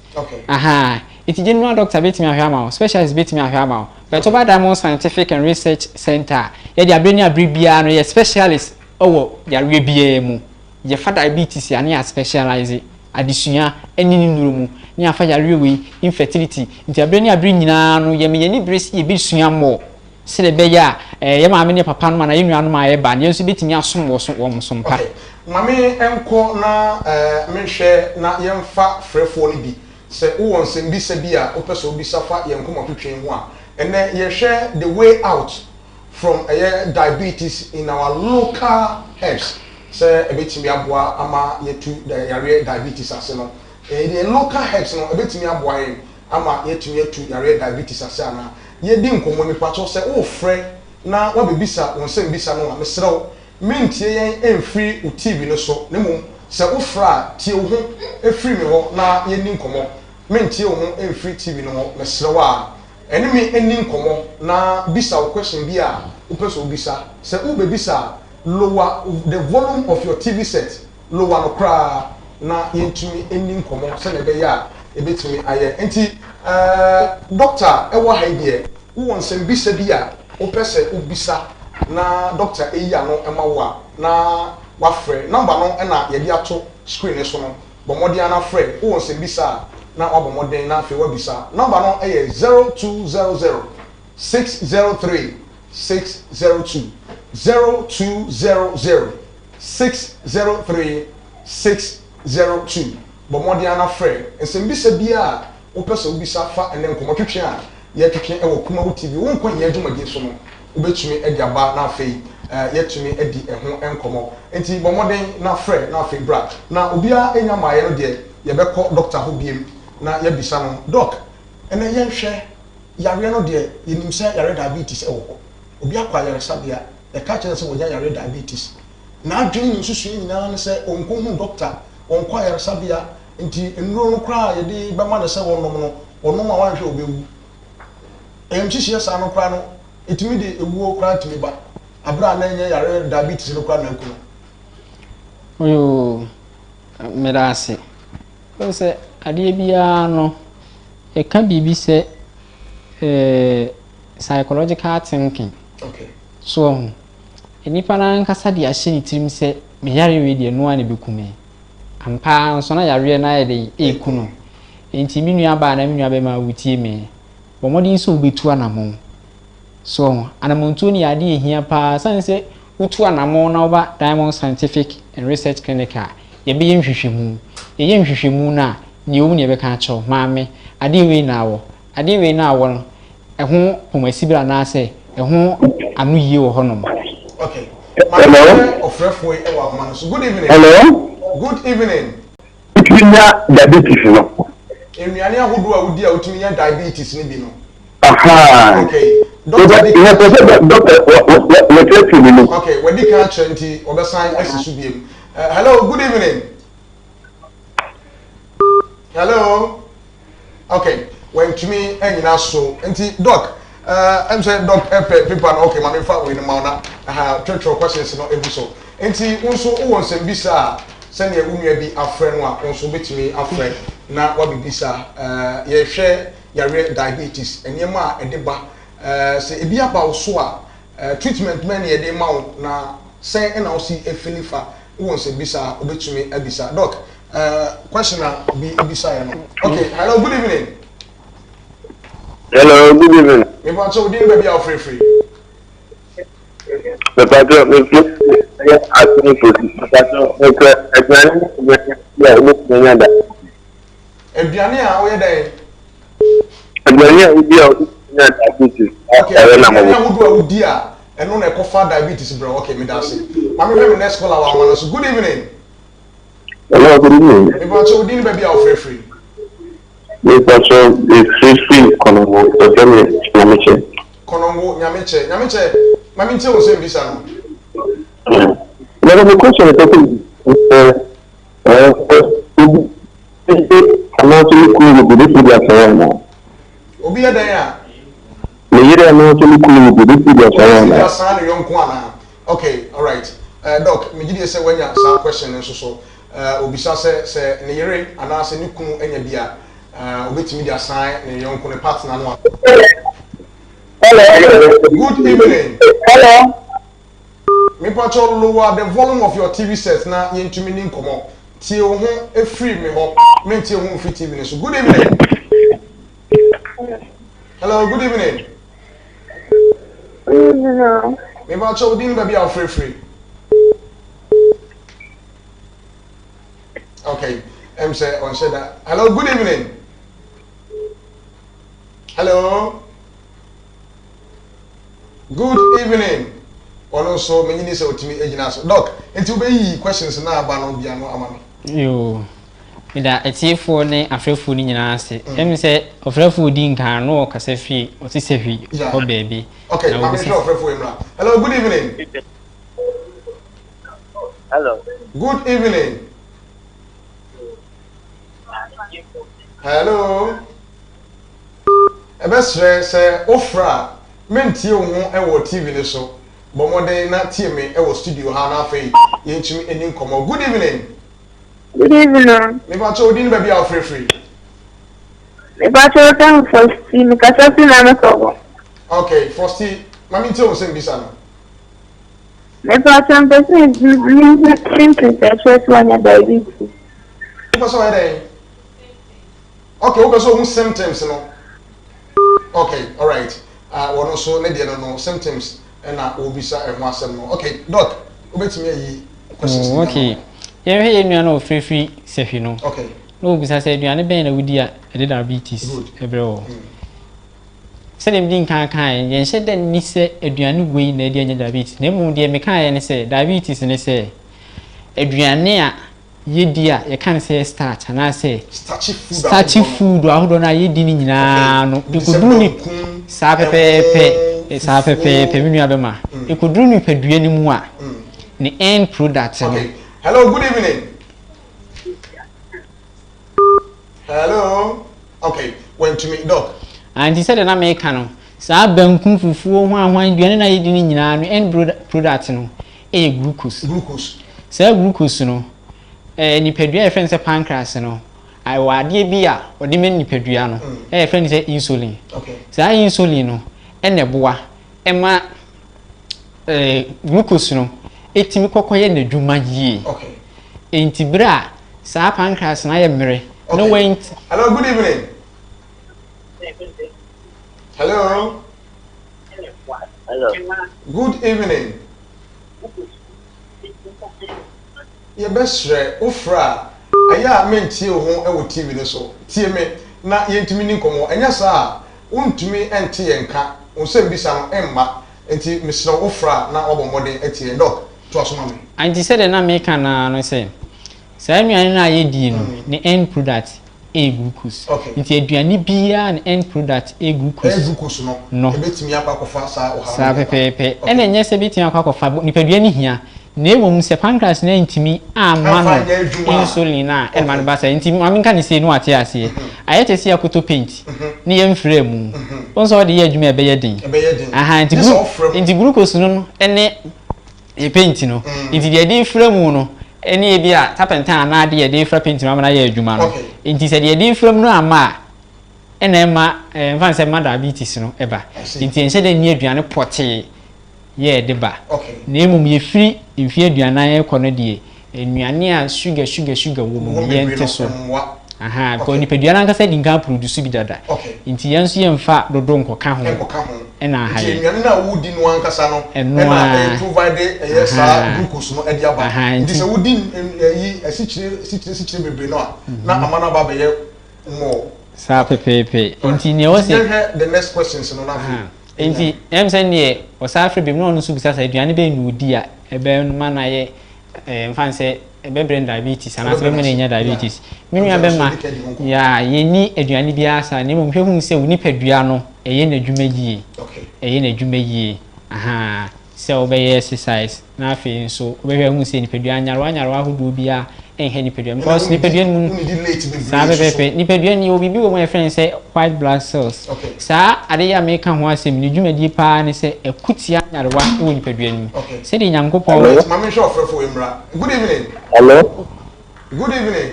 Ahaa. Enti general doctor bɛtumi ahwɛ ama wo, specialist bɛtumi ahwɛ ama wo. But woba Diamond Scientific and Research Centre a, yɛde aberɛ ne aberɛ biara no yɛ specialist wɔ yareɛ biara mu. Yɛfa diabetes a ne yɛ specialise adesua ne ne nnuro mu, ne yɛafa yareɛ wei, infertility. Nti aberɛ ne aberɛ nyinaa no yɛma yɛn ani bere sɛ yɛbɛsua more sɛdeɛ ɛbɛyɛ a eh, yɛn maame ne yɛn papa nom anaa yɛn nuanom a yɛba no yɛn nso yɛbɛtumi asom wɔ so wɔn som pa. Okay, ma me nkɔ na eh, menhwɛ na yɛmfa frɛfoɔ no bi. Sɛ wowɔ nsɛmbisa bi a wopɛ sɛ wobisa fa yɛn nkɔmmɔtwetwe ho a, ɛnnɛ yɛhwɛ the way out from ɛyɛ diabetes in our local herbs sɛ ɛbɛtumi aboa ama yɛatu yareɛ diabetes ase no. Yɛn local herbs no ɛbɛtumi aboa yɛn ama yɛatumi atu yareɛ diabetes ase anaa? Yɛdi nkɔmmɔ yi, mepakyɛw sɛ worefrɛ na woabɛbisa wo nsɛmbisa no a, mesrɛ wo mentie yɛn mfiri wo TV no so na mmom sɛ wofrɛ a tie wo ho firi me hɔ na yɛnni nkɔmmɔ. Mentie wo ho mfiri TV no hɔ, mesrɛ wo a. Ɛne me nni nkɔmmɔ na bisa wo question bi a wopɛ sɛ wobisa. Sɛ worebɛbisa a, lower the volume of your TV set, lower no koraa na yɛntumi nni nkɔmmɔ sɛdeɛ ɛbɛyɛ a ɛbɛtumi ayɛ. Nti ɛɛ doctor ɛwɔ ha yi deɛ, wowɔ nsɛmbisa bi a wopɛ sɛ wobisa na doctor ɛyi ano ɛma wo a, na wafrɛ. Number no ɛna yɛde ato screen no so no. Bɔ mmɔden ara frɛ. Wowɔ nsɛmbisa a, na wabɔ mmɔden na afei wabisa. Number no ɛyɛ 0200 603 602, 0200 603 602. Bɔ mmɔden ara frɛ. Nsɛmbisa biara a wopɛ sɛ wobisa fa ɛnɛ nkɔmmɔtwetwe a yɛtwetwe wɔ Kumawu TV wo nkwa hia dwumadie so no, wobɛtumi de aba na afei yɛatumi adi ɛho nkɔmmɔ. Nti bɔ mmɔden na frɛ na afei bra. Na obiara nya mmaeɛ no deɛ, yɛbɛkɔ dɔkta hɔ biem na yɛabisa no. Dɔk, ɛnɛ yɛnhwɛ yareɛ no deɛ, yɛnim sɛ yareɛ diabetes wɔ hɔ. Obi akɔ ayaresabea, yɛka kyerɛ no sɛ wanya yareɛ diabetes. N'adwene ne nsusuiɛ nyinaa ne sɛ ɔnkɔhu dɔkta, ɔnkɔ ayaresabea, nti nnuro no koraa a yɛde bɛma no sɛ ɔnnom no, ɔnom a wanhwɛ a ɔbɛwu. Ayamhyehyeɛ saa no koraa no, ɛtumi de ewuo koraa tumi ba, aberɛ a na ɛnyɛ yareɛ diabetes no koraa na aku no. Oyoo, meda ase. Wohu sɛ adeɛ biara no, yɛka biribi sɛ eh, psychological thinking. Okay. So wahu? Nnipa no ankasa de ahyɛ ne tirim sɛ me yareɛ wei deɛ ɛno ara na ɛbɛku me. Ampa ara nso na yareɛ no ayɛ dɛn? Ɛreku no. Enti me nua baa anaa me nua bɛrima a wotie me, bɔ mmɔden sɛ wobɛtu anammɔn. So wahu? Anammɔntuo no yɛ adeɛ a ɛhia pa ara. Ɛsiane sɛ wotu anammɔn na woba Diamond Scientific and Research Clinic a, yɛbɛyɛ nhwehwɛmu. Yɛyɛ nhwehwɛmu no a, nea ɛwɔ mu na yɛbɛka akyerɛ wo. Maame, adeɛ wei na awɔ. Adeɛ wei na awɔ no, ɛho pomasibere anaasɛ ɛho anoyie wɔ hɔnom. Okay. Maame Hello. ɔfrɛfoɔ yi wɔ ahoma no so. Good evening. Hello. Good evening. Wotumi nya diabetes no. Nnuane ahodoɔ a wodi a wotumi nya diabetes no bi no. Aha. Okay. Doctor di kan. Sɛ doctor wɔkyerɛkyerɛ mi no. Okay, wadi kan akyerɛ nti wɔbɛsan asi so biem. Hello, good evening. Hello. Okay, wantumi anyina so nti doc ɛm sɛ doc ɛpɛ paper no. Okay, maame fa wei no ma wo na aha twerɛtwerɛ questions no egu so. Nti wo nso wowɔ nsɛmbisa a, sɛnea wo nua bi afrɛ no a, wo nso wobɛtumi afrɛ na wabɛbisa. Yɛhwɛ yareɛ diabetes, nneɛma a ɛde ba, sɛ ebi aba wo so a, treatment bɛn na yɛde ma wo, na sɛn ɛna wo si efili fa. Wowɔ nsɛmbisa a, wobɛtumi abisa doc. Question a obi ebisaeɛ no. Okay, hello, good evening. Hello, good evening. Mepa kyɛw, din, baabi a wofrɛfiri? Mepatɔ mefi ɛyɛ asomfo. Mepatɔ mepɛ aduane ne aduane bi a wobɛtumi anya da. Aduane a woyɛ dɛn? Aduane a wodi a wobɛtumi anya diabetes. Okay, ɛyɛ nam aduane ahodoɔ a wodi a ɛno na ɛkɔfa diabetes brɛ. Okay, meda ase. Maame, hwɛ me next caller wɔ ahoma no so. Good evening. Hello, good evening. Mepa kyɛw, din, baabi a wofrɛfiri? Mepatɔ mefirifiri Kɔnɔngo, wɔfrɛ me Nyamekyɛ. Kɔnɔngo, Nyamekyɛ. Nyamekyɛ, maame ntie wo nsɛm bisa no. Mɛdɛ me question pɛ sɛ obi anaasɛ ne kunu wɔ bi obɛtumi de asɔre anaa? Obi yɛ dɛn a? Ne yere anaasɛ ne kunu wɔ bi obɛtumi de asɔre Obɛtumi de anaa? asan ne yɔnko anaa? Okay, alright. Doc, megye die sɛ woanya saa question no nso so. Obisa sɛ ne yere anaasɛ ne kunu anya bi a, obɛtumi de asan ne yɔnko, ne partner no a. Hello. Good evening. Hello. Mepakyɛw, lower the volume of your TV set na yɛntumi ni nkɔmmɔ. Tie wo ho efiri me hɔ, mentie wo ho mfiri TV no so. Good evening. Hello, good evening. Evening. Mepakyɛw, din, baabi a wofrɛfiri? Okay, ɛm sɛ ɔnhyɛ da. Hello, good evening. Hello, good evening. Ɔno nso menyini sɛ ɔtumi gyina so. Doc, nti wobɛyiyi questions na aba no bia no ama me. Yoo, meda atiefoɔ ne afrɛfoɔ no nyinaa ase. Ɛmu sɛ ɔfrɛfoɔ di nkan no, ɔkasa firi ɔte sɛ hwi hɔ baabi. Okay, maame, hwɛ ɔfrɛfoɔ yi mmra. Hello, good evening. Hello. Good evening. Hello. Ɛbɛsrɛ sɛ wofrɛ a, mentie wo ho wɔ TV no so. Bɔ mmɔden na tie me wɔ studio ha na afei yɛntumi ani nkɔmmɔ. Good evening. Good evening. Mepakyɛ, wo din, baabi a wofrɛfiri? Mepakyɛw yɛfrɛ me Fosti, mekasa fi Name Kɔbɔ. Okay, Fosti, ma mentie wo nsɛm bisa no. Mepakyɛw mepɛ sɛ mehu symptoms a ɛkyerɛ sɛ wanya diabetes. Wopɛ sɛ ɔyɛ dɛn? Okay, wopɛ sɛ ohu symptoms no. Okay, alright. Uh, wɔn nso ne deɛ no no symptoms ɛna wɔbisa ɛho asɛm no. Okay, doc, wobɛtumi ayi questions Oh, okay. Yɛnhwɛ yɛn nua no a ɔfirifiri sahwi no. Okay. Na ɔbisa sɛ aduane bɛn na wodi a ɛde diabetes ɛbrɛ wɔ. Sɛdeɛ medi nkan kaeɛ, yɛnhyɛ da nni sɛ aduane wei na ɛde anya diabetes. Na mmom deɛ mekaeɛ ne sɛ diabetes ne sɛ aduane a yɛdi a yɛka no sɛ starch anaasɛ starchy food ahodoɔ no a yɛdi no nyinaa no ɛkɔduru ni saa pɛpɛɛpɛ, saa pɛpɛɛpɛ, me nua bɛma ɛkɔduru nipadua no mu a, ne end product no. Okay. Hello, good evening. Hello. Okay, went to me, doc. Nti sɛdeɛ na meka no, saa banku, fufuo, hwanhwan aduane no a yɛdi no nyinaa no, end product no ɛyɛ glucose. Glucose. Saa glucose no, nipadua a yɛfrɛ no sɛ pancreas no ɛwɔ adeɛ bi a ɔde ma nipadua no ɛyɛ yɛfrɛ no sɛ insulin. Saa insulin no ɛna ɛboa ɛma glucose no ɛtumi kɔkɔyɛ n'adwuma yie. Nti bere a saa pancreas no ayɛ mmerɛ na wɔn. Hello, good evening. Hello. Hello. Good evening. Yɛbɛsrɛ, wofrɛ a, ɛyɛ a mentie wo ho wɔ TV no so. Tie me na yɛntumi ni nkɔmmɔ. Ɛnyɛ saa a, wontumi nte yɛn nka. Wo nsɛm bisa no mma. Nti mesrɛ wo, wofrɛ a na wabɔ mmɔden atie yɛn. Doc, toa so ma me. Nti sɛdeɛ na meka naa no sɛ saa nnuane no a yɛdie no, ne end product ɛyɛ glucose. Nti aduane biara ne end product ɛyɛ glucose. Ɛyɛ glucose no. No. Ɛbɛtumi akɔ akɔfa saa ɔhaw saa pɛpɛɛpɛ. Ɛna ɛnyɛ sɛ bɛtumi akɔ akɔfa, nipadua no hia, na mmom sɛ pancreas no ntumi amma no insulin a ɛma no ba saa. Nti maame nka ne sei no, wate aseɛ, ayɛ te sɛ yɛakoto paint ne yɛmfrɛ mu wɔn sɛ ɔde yɛ adwuma a, ɛbɛyɛ den. Ɛbɛyɛ den. Aha, nti Gye sɛ ɔfrɛ mu. Nti glucose no ne yɛ paint no, nti deɛ yɛde frɛ mu no ɛne ebi a turpentine anaa adeɛ yɛde fra paint no ama no ayɛ adwuma no. Nti sɛ deɛ yɛde frɛ mu no ama a, ɛna ɛma nfa sɛ ɛma diabetes no ɛba. Nti ɛnhyɛ dɛ nni aduane pɔtee yɛ ɛde ba, na mmom yɛfiri mfeɛ 40 ɛkɔ no deɛ, nnuane a sugar, sugar, sugar wɔ mu no, yɛnte so. Aha, because nipadua no ankasa di nkan produce bi dada, nti yɛn nso yɛmfa dodo nkɔka ho. Nkɔka ho. Ɛna aha nti yɛ nnuane no a wodi no ankasa no ɛno ɛna a ɛyɛ provide ɛyɛ saa glucose no ɛde aba. Nti sɛ wodi ɛyi asikyire, asikyire, asikyire bebree no a, na ama no aba abɛyɛ more. Saa pɛpɛɛpɛ. Nti nea ɛwɔ sɛ yɛhwɛ the next questions no n'afei. Nti ɛm sɛ neɛ ɔsan afiri bi mu na ɔno nso bisa sɛ aduane bɛyɛ na odi a ɛbɛma no ayɛ mfa n sɛ ɛbɛbrɛ no diabetes anaasɛ ɛbɛma no anya diabetes. Me nua bɛma ya, yɛni aduane biara saa, na mmom hwɛ hu sɛ wo nipadua no ɛyɛ n'adwuma yie, ɛyɛ n'adwuma yie. Aha, sɛ wobɛyɛ exercise, na afei nso wobɛhwɛ hu sɛ nipadua nyarewa nyarewa ahodoɔ biara ɛnhɛ nipadua, because nipadua no mu no saa pɛpɛɛpɛ, nipadua no yɛwɔ biribi wɔ mu a yɛfrɛ no sɛ white blood cells. Saa ade yi a meka ho asɛm ne dwumadie paa ne sɛ ɛko tia nyarewa wɔ nipadua no mu sɛdeɛ Nyankopɔn. Maame, nhwɛ ɔfrɛfo mmra. Good evening. Hello. Good evening.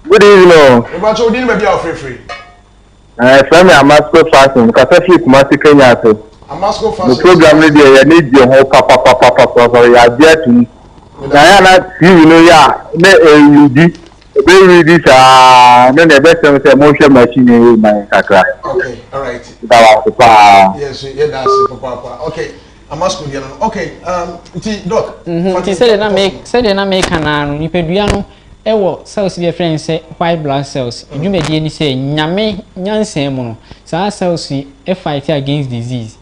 Good evening. Ìbákyɛ, odi ní baabi a ɔfrɛfrɛ? Ɛfrɛ me Amasco Fashion, kasa firi Kumasi, Kenya ase. Amasco Mo Fashion. program no deɛ, yɛne gye ho papapapapapa, yɛagye atum. Na yɛ na TV no yɛ a na ɛredi, ɛbɛredi saa ne na ɛbɛsɛm sɛ monhwɛ machine yi ma yɛn kakra. Okay, alright. Da wase paa. Yes, yɛda ase papaapa. Okay, Amasco deɛ no. Okay, nti doc. Nti sɛdeɛ na meka naa no, nipadua no ɛwɔ cells bi a yɛfrɛ no sɛ white blood cells. Dwumadie ni sɛ Nyame nyansa mu no, saa cells yi fight against disease.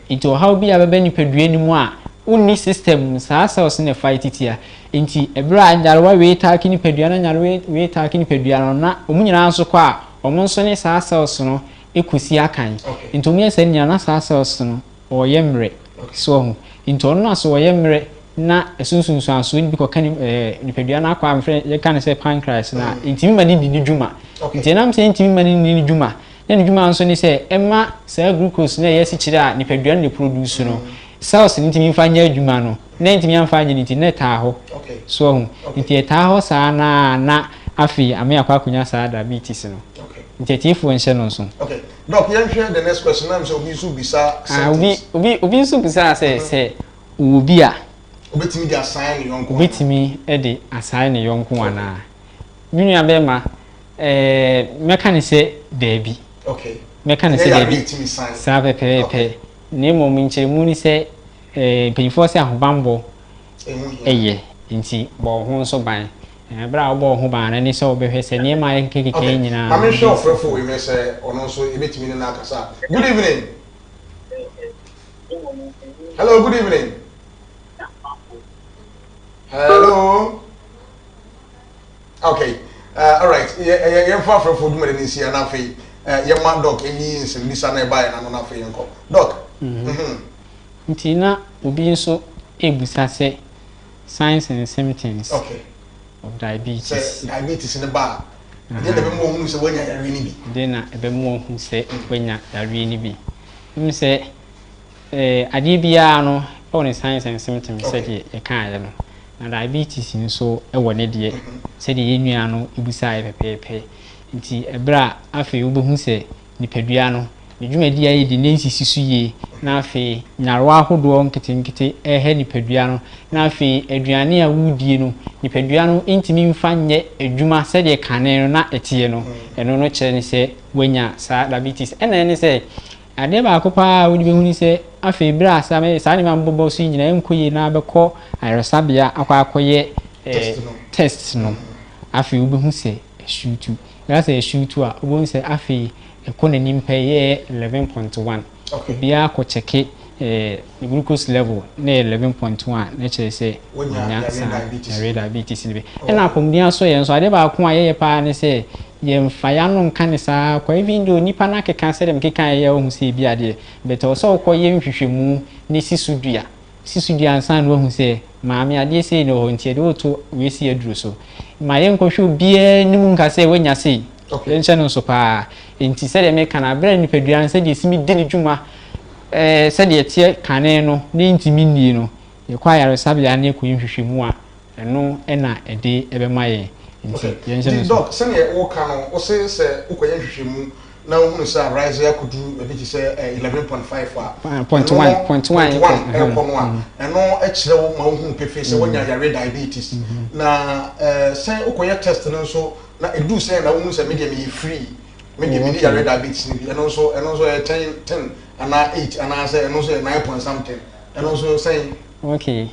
Nti ɔhaw bi a bɛbɛ nipadua no mu a wonni system mu, saa cells no na fight tia. Nti ɛberɛ a nyarewa wei attack nipadua no, nyarewa wei attack nipadua no, na wɔn nyinaa nso kɔ a, wɔn nso ne saa cells no kɔsi akan. Nti wɔn yɛ saa nyinaa na saa cells no ɔyɛ mmerɛ so ɔho. Nti ɔno na so ɔyɛ mmerɛ na ɛsunsunsuansoɔ no bi kɔka ne nipadua no akɔ a mfrɛ yɛka no sɛ pancreas na ntumi ma ne di ne dwuma. Nti ɛnam sɛ ntumi ma ne di ne dwuma, na ne dwuma nso ne sɛ ɛma saa glucose na ɛyɛ asikyire a nipadua no ne produce no, cells no ntumi nfa nyɛ adwuma no, na ntumi amfa anyɛ ne nti na ɛtaa hɔ so ɔho. Nti ɛtaa hɔ saa na afei ame akɔ akɔnya saa diabetes no. Okay. Nti atiefoɔ nhyɛ no nso. Okay. Doc, yɛnhwɛ the next question na sɛ obi nso bisa Ah, obi obi obi nso bisa sɛ sɛ ɔwɔ bi a obetumi de asan ne yɔnko? Obetumi de asan ne yɔnko anaa? Me nua bɛrima, mɛka ne sɛ daabi. Mɛka ne sɛ daabi saa pɛpɛɛpɛ, na mmom nkyerɛmu ne sɛ mpanyinfoɔ sɛ ahobanbɔ ɛyɛ, nti bɔ wo ho nso ban. Berɛ a wobɔ wo ho ban no ne sɛ wobɛhwɛ sɛ nneɛma a yɛkekakeka yi nyinaa. Maame, hwɛ ɔfrɛfo wei mɛ sɛ ɔno nso ebetumi ne n'akasa. Good evening. Hello, good evening. Hello. Okay. All right. Yɛmfa afrɛfo dwumadi no nsi na afei yɛma Doc ɛnyi nsɛmbisa na ɛbaeɛ n'ano na afei yɛnkɔ. Doc. Nti na obi nso ebusa sɛ signs and symptoms of diabetes. Sɛ diabetes ne ba a, ɛdeɛ na ɛbɛma wɔn sɛ wɔanya yareɛ no bi? Deɛ na ɛbɛma wɔn sɛ wɔanya yareɛ no bi. Sɛ adeɛ biara no ɛwɔ ne signs and symptoms sɛdeɛ yɛkaeɛ no, na diabetes nso ɛwɔ ne deɛ sɛdeɛ yɛn nua no ebusaeɛ pɛpɛɛpɛ. Nti ɛberɛ a afei wobɛhu sɛ nipadua no ne dwumadi a yɛdi ne nsisi so yie, na afei nyarewa ahodoɔ nketenkete ɛhɛ nipadua no, na afei aduane a wodie no, nipadua no ntumi mfa nyɛ adwuma sɛdeɛ kane no na ɛteɛ no, ɛno no kyerɛ ne sɛ wanya saa diabetes. Ɛna ɛne sɛ adeɛ baako paa a wode bɛhu ne sɛ afei berɛ a saa nneɛma mbobɔ so yi nyinaa nkɔ yie na bɛkɔ ayaresabea akɔ akɔyɛ test no, afei wobɛhu sɛ ɛsuutu. Ɛka sɛ ɛsuutu a, wobɛhu sɛ afei ɛkɔ n'anim pɛ yɛ 11.1. Obiara kɔ kyɛke ne glucose level na yɛ 11.1, na kyerɛ sɛ wanya saa yareɛ diabetes no bi. Ɛna apɔmuden aso yɛn nso, adeɛ baako a yɛyɛ paa ne sɛ yɛmfa yɛano nka ne saa kɔ, even though nipa no akeka sɛdeɛ mekeka yɛ wohu sɛ ebi adeɛ, but ɛwɔ sɛ wokɔyɛ nhwehwɛmu ne si so dua ansa na wahu sɛ maame adeɛ sei na wɔ hɔ. Nti yɛde woto wei si aduro so ma yɛnkɔhwɛ obiara anim nka sɛ woanya sei. Yɛnhyɛ no nso paa. Nti sɛdeɛ meka no, aberɛ a nipadua no sɛdeɛ ɛsimi di ne dwuma sɛdeɛ ɛteɛ kane no ne ntumi nnie no, yɛkɔ ayaresabea ne yɛkɔyɛ nhwehwɛmu a, ɛno ɛna ɛde ɛbɛma yɛn. Nti yɛnhyɛ no so. Doc, sɛneɛ woka no, wo se sɛ wokɔyɛ nhwehwɛmu na wohunu sɛ arise akɔduru baabi te sɛ 11.5 a, point one, point one ɛkɔ no a, ɛno kyerɛ wo ma wohunu pefee sɛ woanya yare diabetes. Na sɛ wokɔyɛ test no nso na ɛduru sɛ na wohunu sɛ medeɛ meyɛ free, medeɛ mene yare diabetes no bi, ɛno nso ɛyɛ 10 10 anaa 8 anaasɛ ɛno nso yɛ 9 point something, ɛno nso sɛn? Okay,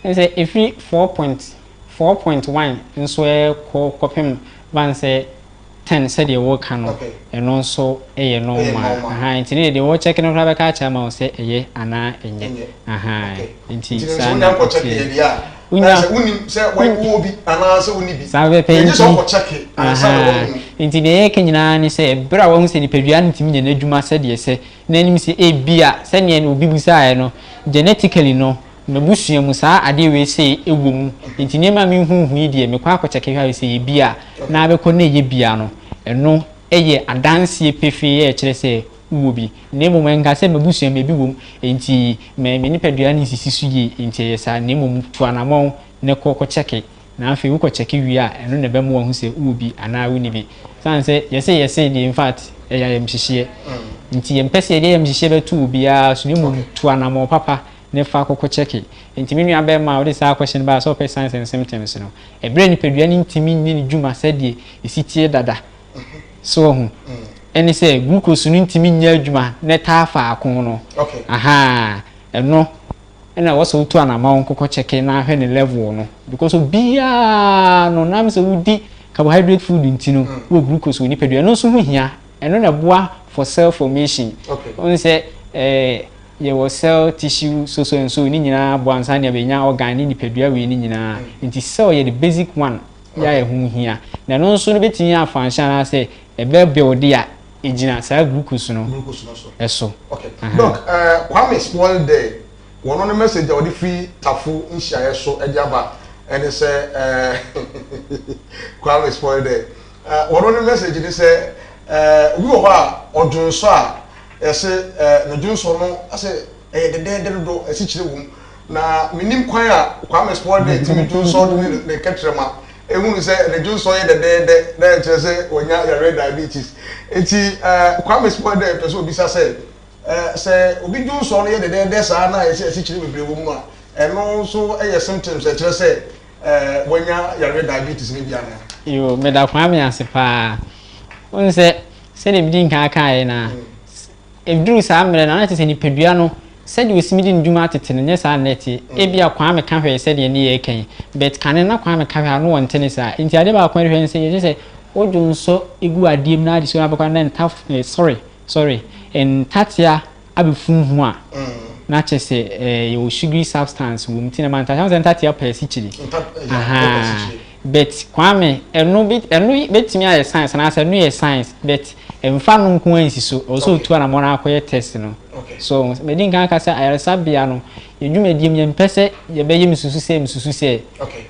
sɛ ɛfiri 4.4.1 nso ɛkɔ kɔpem ban sɛ 10 sɛdeɛ wɔka no, ɛno nso yɛ normal. Nti ne deɛ wɔkyɛke no koraa bɛka akyerɛ ama wo sɛ ɛyɛ anaa ɛnyɛ. Nti saa na wonya wonim sɛ wowɔ bi anaasɛ wonni bi. Saa pɛpɛ. Nti deɛ yɛka nyinaa ne sɛ berɛ a wahu sɛ nipadua no ntumi nyɛ n'adwuma sɛdeɛ sɛ n'anim sɛ ebia sɛdeɛ obi busaeɛ no, genetically no mabusua mu saa adeɛ wei sɛ ɛwɔ mu, nti nneɛma a mehuhu yi deɛ mekɔ akɔkyɛke hwɛ sɛ yɛ bi a na abɛkɔ na ɛyɛ bia no, ɛno ɛyɛ adanseɛ pefee a ɛkyerɛ sɛ wowɔ bi. Na mmom ɛnka sɛ mabusua mu ebi wɔ mu nti me nipadua no nsisi so yie nti ɛyɛ saa, na mmom tu anammɔn ne kɔ kɔkyɛke, na afei wokɔ kyɛke wie a, ɛno na ɛbɛma wahu sɛ wowɔ bi anaa wonni bi. San sɛ yɛsɛ deɛ, in fact, ɛyɛ ayamhyehyeɛ nti yɛmpɛ sɛ yɛde ayamhyehyeɛ bɛto obiara so, na mmom tu anammɔn papa ne fa kɔkɔ kyɛke. Nti me nua bɛrima a wode saa question baa sɛ ɔpɛ signs and symptoms no, ɛberɛ nipadua no ntumi nni ne dwuma sɛdeɛ ɛsi tie dada so wɔ ho, ɛne sɛ glucose no ntumi nyɛ adwuma na ɛtaa faako no, aha, ɛno ɛna wɔsɛ wotu anamɔ nkɔkɔ kyɛke na ahwɛ ne level no, because obiara no nam sɛ wodi carbohydrate food nti no wɔ glucose wɔ nipadua. Ɛno nso ho hia, ɛno na ɛboa for cell formation. Wɔn sɛ yɛwɔ cell, tissue, so so and so ne nyinaa boa ansa nea bɛnya organ ne nipadua wei ne nyinaa. Nti cell yɛ the basic one yɛ a ɛho hia, na ɛno nso no bɛtumi afa nhyɛn anaasɛ ɛbɛ build a ɛgyina saa glucose no ɛso. Okay, Doc, Kwame Spoil Day, wɔn no message a wɔde firi Tafo nhyiaeɛ so de aba ɛne sɛ Kwame Spoil Day, wɔn no message ne sɛ obi wɔ hɔ a ɔdwonsɔ a, yɛsɛ ne dwonsɔ no asɛ ɛyɛ dɛdɛɛdɛ dodo, ɛsi kyerɛ wɔm, na menim kwan a Kwame Spoil Day tumi dwonsɔ de ne kɛtrɛma. ehunu sɛ ne dwonsɔ yɛ dɛdɛɛdɛ na ɛkyerɛ sɛ wanya yareɛ diabetes. Eti Kwame Sport dɛ pɛ sɛ obisa sɛ sɛ obi dwonsɔ no yɛ dɛdɛɛdɛ saa na ɛsɛ asikyire bebree wɔ mu a, ɛno nso yɛ symptoms ɛkyerɛ sɛ wanya yareɛ diabetes no bi anaa? Yoo, meda Kwame ase paa. Wohu sɛ sɛdeɛ medi nkan kaeɛ no a, ɛduru saa mmerɛ no a, na kyerɛ sɛ nipadua no, sɛdeɛ ɔsimi di ne dwuma tete no, nyɛ saa na ɛte. Ebia Kwame ka hwɛe sɛdeɛ ne yɛreka yi, but kane na Kwame ka hwɛ a, na ɔnte ne saa. Nti adeɛ baako a ɛhwɛ ne sɛ, yɛkyerɛ sɛ wodwo nsɔ gu adeɛ mu na ade si hɔ na abɛkɔ na nta, eh, sorry, sorry, ntatea abɛfum ho a, na kyerɛ sɛ eh, yɛwɔ sugary substance wɔ mu nti na ma ntatea, wohu sɛ ntatea pɛ asikyire. Ahaa. But Kwame, ɛno bi, ɛno bɛtumi ayɛ science anaasɛ ɛno yɛ science, but ɛmfa no nko ara nsi so. Ɛwɔ sɛ otu anamɔn na akɔyɛ test no. So madi nkan aka sɛ ayaresabea no, yɛn dwumadie mu yɛmpɛ sɛ yɛbɛyɛ msusu sɛ msusu sɛ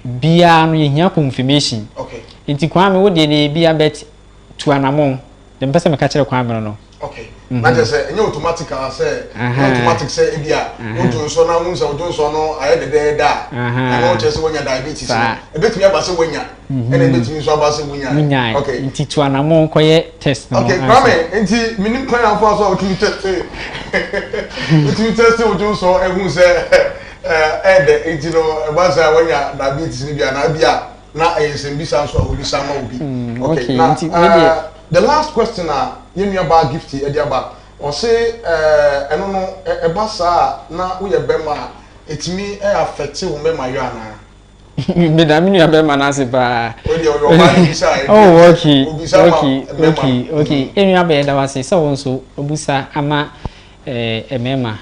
biara no yɛhia confirmation. Nti Kwame wo deɛ no yɛ bia but tu anamɔn. Deɛ mepɛ sɛ meka kyerɛ Kwame no no. Okay. Na kyerɛ sɛ ɛnyɛ automatic a sɛ ɛnyɛ automatic sɛ ebi a wodwo nsɔ na wohu sɛ wodwo nsɔ no ayɛ dɛdɛɛdɛ a ɛno kyerɛ sɛ woanya diabetes no. Ebetumi aba sɛ woanya ɛna ebetumi nso aba sɛ wonyae. Okay. Nti tu anamɔn kɔyɛ test no. Okay, Kwame, nti menim kwan a wofa so a wotumi test wotumi test wodwo nsɔ ehu sɛ ɛɛdɛ nti no ɛba sɛ woanya diabetes no bi anaa bi a na ɛyɛ nsɛmbisa nso a wobisa ama obi. Okay, na the last question a yɛn nua baa Gifty ɛde aba, ɔse ɛno no ɛba saa a na woyɛ bɛrima a ɛtumi affect wo mmarima yɔ anaa? Meda me nua bɛrima no ase paa. Wei deɛ ɔyɛ ɔbaa na obisa a, Oh, okay, obisa ma okay, mmarima. okay, okay. Yɛn nua bɛyɛ da wo ase sɛ wo nso wobusa ama mmarima.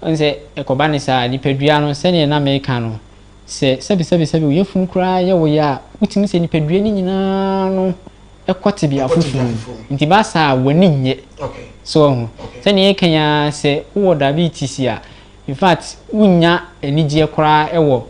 Wohu sɛ ɛkɔba ne saa a, nipadua no sɛdeɛ na meka no, Sɛ sɛbesɛbesɛbe wo yafunu koraa yɛ wo ya a, wutumi sɛ nipadua no nyinaa no kɔ tebea foforo mu. Nti ba saa a, w'ani nnye. So wahu? Sɛnea yɛka yi ara, sɛ wowɔ diabetes a, in fact, wunnya anigyeɛ koraa wɔ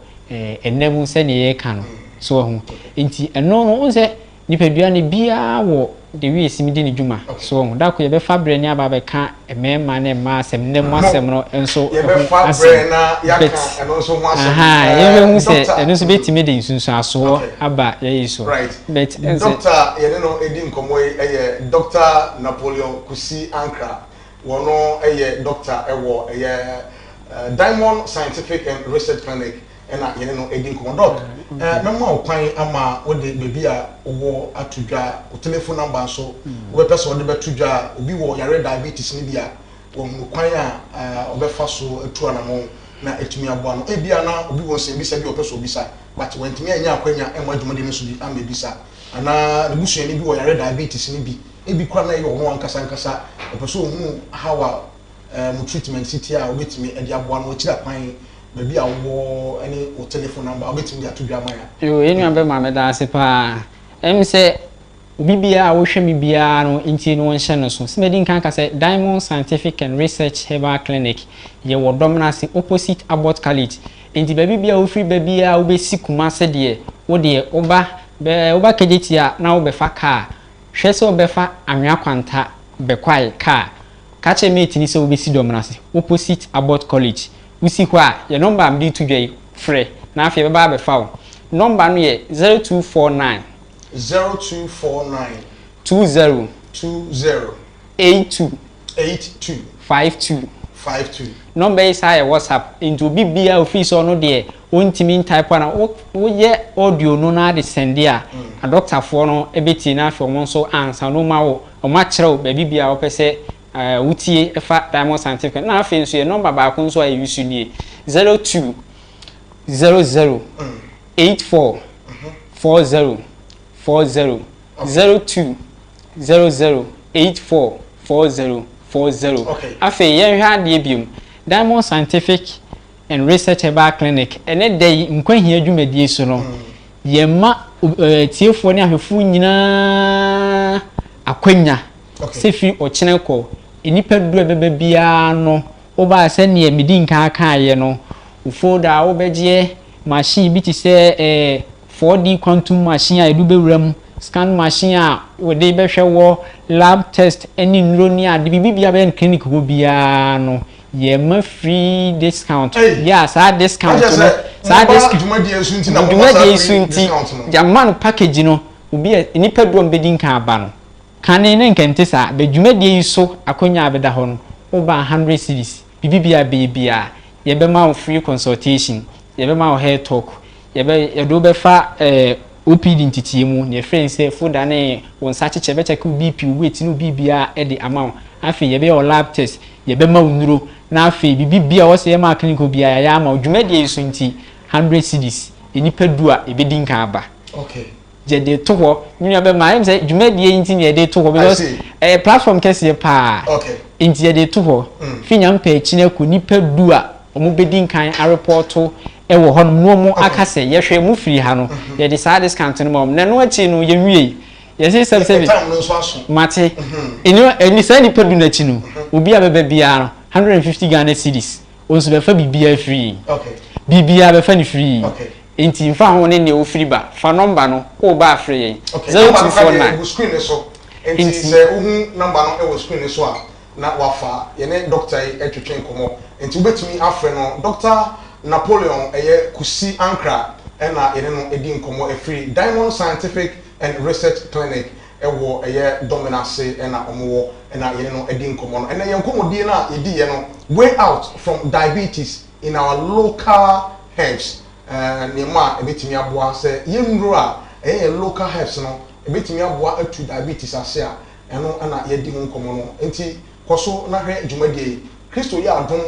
nna mu sɛnea yɛreka no. So wahu? Nti ɛno no, wohu sɛ Nipadua no biara wɔ the way esi di ne dwuma. So wahu? Da ko yɛbɛfa berɛ ne aba abɛka mmarima ne mmaa asɛm, nna mu asɛm no nso ho Yɛbɛfa asɛm. berɛ na yɛaka But ɛno nso ho asɛm. ahaa, Eh, yɛbɛhu sɛ Doctor, ɛno nso bɛtumi de nsunsuansoɔ aba yɛyi so. Right. But ɛn sɛ. Doctor a yɛne no redi nkɔmmɔ yi yɛ Doctor Napoleon Kusi Ankrah. Wɔno yɛ doctor wɔ ɛyɛ Diamond Scientific and Research Clinic. Ɛna yɛne no redi nkɔmmɔ. Doc, eh, mɛma wo kwan ama wode baabi a wowɔ ato dwa, wo telephone number nso, wobɛpɛ sɛ wode bɛto dwa a, obi wɔ yareɛ diabetes no bi a, wahunu kwan a ɔbɛfa so atu anamɔn na atumi aboa no. Ebia na obi wɔ nsɛmbisa bi a ɔpɛ sɛ ɔbisa, but wantumi annya akwanya amma dwumadi no so bi ammɛbisa. Anaa ne busuani bi wɔ yareɛ diabetes no bi, ebi koraa na ɛyɛ ɔno ankasa ankasa, ɔpɛ sɛ ɔhunu how a mo treatment si te a wobɛtumi de aboa no, akyiri akwan, baabi a wowɔ ne wo telephone number wobɛtumi de ato dwa ama yɛn. Yoo yɛn nua bɛma meda ase paa. Ɛm sɛ obi biara a wohwɛ me biara no ntie no nhyɛ no so. Sɛ madi nkan aka sɛ Diamond Scientific and Research Herbal Clinic yɛ wɔ Dɔmena opposite Abbot College. Nti baabi biara a wofiri ba biara wobɛsi Kumase deɛ wo deɛ woba bɛ woba Kejetia na wobɛfa car. Hwɛ sɛ wobɛfa Anwea Kwanta Bɛkwae car. Ka kyerɛ mate no sɛ wobɛsi Dɔmena ase opposite Abbot College. Wosi hɔ a, yɛn nɔmba a mede reto dwa yi, frɛ, na afei yɛbɛba abɛfa wo. Nɔmba no yɛ 0249. 0249. 20. 20. 82. 82. 52. 52. Nɔmba yi saa yɛ WhatsApp, nti obi biara a ofii sɛ ɔno deɛ ɔntumi ntype anaa wo woyɛ audio no na de sɛnde a, adɔktafoɔ no bɛtie na afei wɔn nso ansa no wɔma wo, wɔakyerɛ wo baabi biara a wopɛ sɛ wotie fa Diamond Scientific na afei nso yɛ nɔmba baako nso a yɛ use nie 02 00 84 40 40 02 00 84 40 40. Afei yɛnhwɛ adeɛ biom Diamond Scientific and Research Herbal Clinic ɛnɛ da yi nkwahia dwumadie so no yɛma tiefoɔ ne ahwɛfoɔ nyinaa akwanya Sɛ firi ɔkyena kɔ, nnipa dodoɔ a ɛbɛba biara no, woba a sɛdeɛ medi nkan kaeɛ no, wo folder a wobɛgyeɛ, machine bi te sɛ eh, 4D quantum machine a yɛde wobɛwura mu, scan machine a wɔde bɛhwɛ wɔ, lab test ne nnuro ne ade, biribi biara bɛyɛ no clinic hɔ biara no, yɛma free discount. Ei! Yeah, saa discount Ɛkyɛ no, sɛ Saa discount dwumadie so nti na mo dwumadie so nti yɛama no package no. Obi a nipa du a bɛdi nkan aba no kane ne nkɛnte saa bɛ dwumadie yi so akonnwa a bɛda hɔ no, woba 100 cedis, biribi bia bɛyɛ bia, yɛbɛma wo free consultation, yɛbɛma wo hair talk, yɛbɛ yɛde wo bɛfa OPD ntitie mu na yɛfrɛ no sɛ foda ne wo nsa kyekyɛ, bɛkyɛke wo BP, wo weight ne wo biribiara de ama wo. Afei yɛbɛyɛ wo lab test, yɛbɛma wo nnuro, na afei biribi bia wɔsɛ yɛma clinic biara yɛayɛ ama wo. Dwumadie yi so nti 100 cedis, nipa du a ɛbɛdi nkan aba. Yɛde to hɔ, me nua bɛma ayɛ sɛ dwumadie yi nti na yɛde to hɔ because ɛyɛ platform kɛseɛ paa nti yɛde to hɔ. Fi nyam pɛ akyi no akɔ nipa du a wɔn bɛdi nkan arepɔto ɛwɔ hɔnom na wɔn aka sɛ yɛhwɛ mu firi ha no, yɛde saa discount no ma wɔn. Na ɛno akyi no yɛnwie, yɛsɛ sɛbi sɛbi. Time no nso aso. Mate, ɛni ɛni saa nipa du n'akyi no, obi a bɛbɛ biara no, 150 Ghana cedis, wɔn nso bɛfa biribiara free. Biribiara bɛfa ne free. Nti nfa ho ne nea ofiri ba, fa nɔmba no kó o ba afrɛ yɛn. 0249 Egu screen ne so, nti sɛ wohu number no ɛwɔ screen ne so a, na wafa yɛne doctor yi ɛtwetwe nkɔmɔ, nti wobɛtumi afrɛ no. Doctor Napoleon ɛyɛ Kusi Ankra ɛna yɛne no edi nkɔmɔ ɛfiri Diamond Scientific and Research Clinic ɛwɔ ɛyɛ Dominase ɛna ɔmo wɔ, ɛna yɛne no edi nkɔmɔ no. Ɛnɛ yɛn nkɔmɔdie no a yɛdi yɛ no, way out from diabetes in our local herbs, nneɛma a ebɛtumi aboa sɛ yɛn nnuro a ɛyɛ yɛn local herbs no ebɛtumi aboa atu diabetes ase a, ɛno ɛna yɛdi ho nkɔmɔ no. Nti kɔ so na hwɛ dwumadie yi. Kristo yɛ adom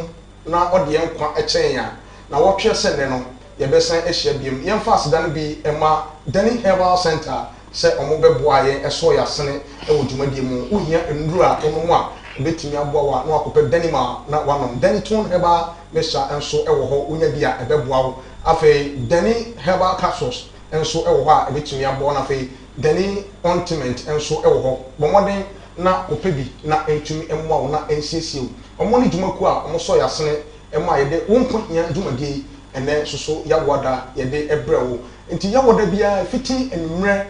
na ɔde yɛn nkwa ɛkyɛn a na wɔtwe sɛ nnɛ no yɛbɛsan ahyia biom. Yɛmfa aseda no bi ɛma Danny Herbal Center sɛ ɔmo bɛboa yɛn, ɛsɔ yɛ asene ɛwɔ dwumadie mu. Wohia nnuro a ɔnom a ebɛtumi aboa wo a, na wakɔpɛ Danny ma na wanom. Danny Tone Herbal Mixture nso ɛwɔ hɔ, wonya bi a ɛbɛboa wo. Afei Danny Herbal Capsules nso ɛwɔ hɔ a ɛbɛtumi aboa wo, na afei Danny Ointment nso ɛwɔ hɔ. Bɔ mmɔden na kɔpɛ bi na ntumi mmoa wo na nsiesie wo. Ɔmo ne dwumakuo a ɔmo sɔ yɛ asene ɛma yɛde wo nkwa hia dwumadie yi ɛnɛ soso yɛawɔda yɛde ɛbrɛ wo. Nti yɛawɔda biara fiti anwummerɛ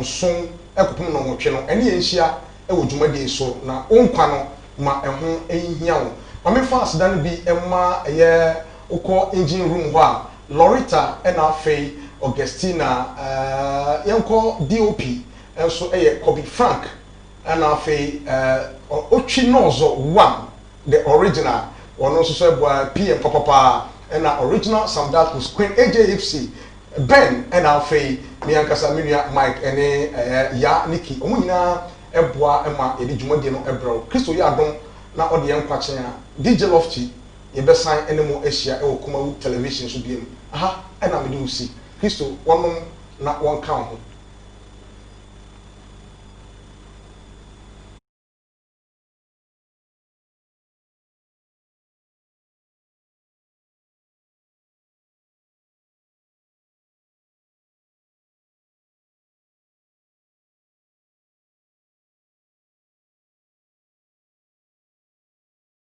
7 ɛkɔpem 8 no, ɛne yɛn nhyia ɛwɔ dwumadie so na wo nkwa no ma ɛho ɛnhia wo. Maame, fa aseda no bi ɛma ɛyɛ wokɔ engine room hɔ a, Lorita, ɛna afei Augustina, yɛnkɔ DOP nso ɛyɛ Kobe Frank, ɛna afei Otwi Nɔɔzɔ one, the original, ɔno nso so ɛboa PM papapaa, ɛna original Samdakus, Queen AJFC Ben, ɛna afei me ankasa me nua Mike ɛne Ya Niki, wɔn nyinaa ɛboa ɛma yɛde dwumadie no ɛbrɛw. Kristo yɛ adom na ɔde yɛn nkwa kyɛn a, DJ Lofty yɛbɛsan ɛne mo ahyia ɛwɔ Kumawu Television so biem. Aha ɛna mede wo si. Kristo wɔnom na wɔnka wo ho.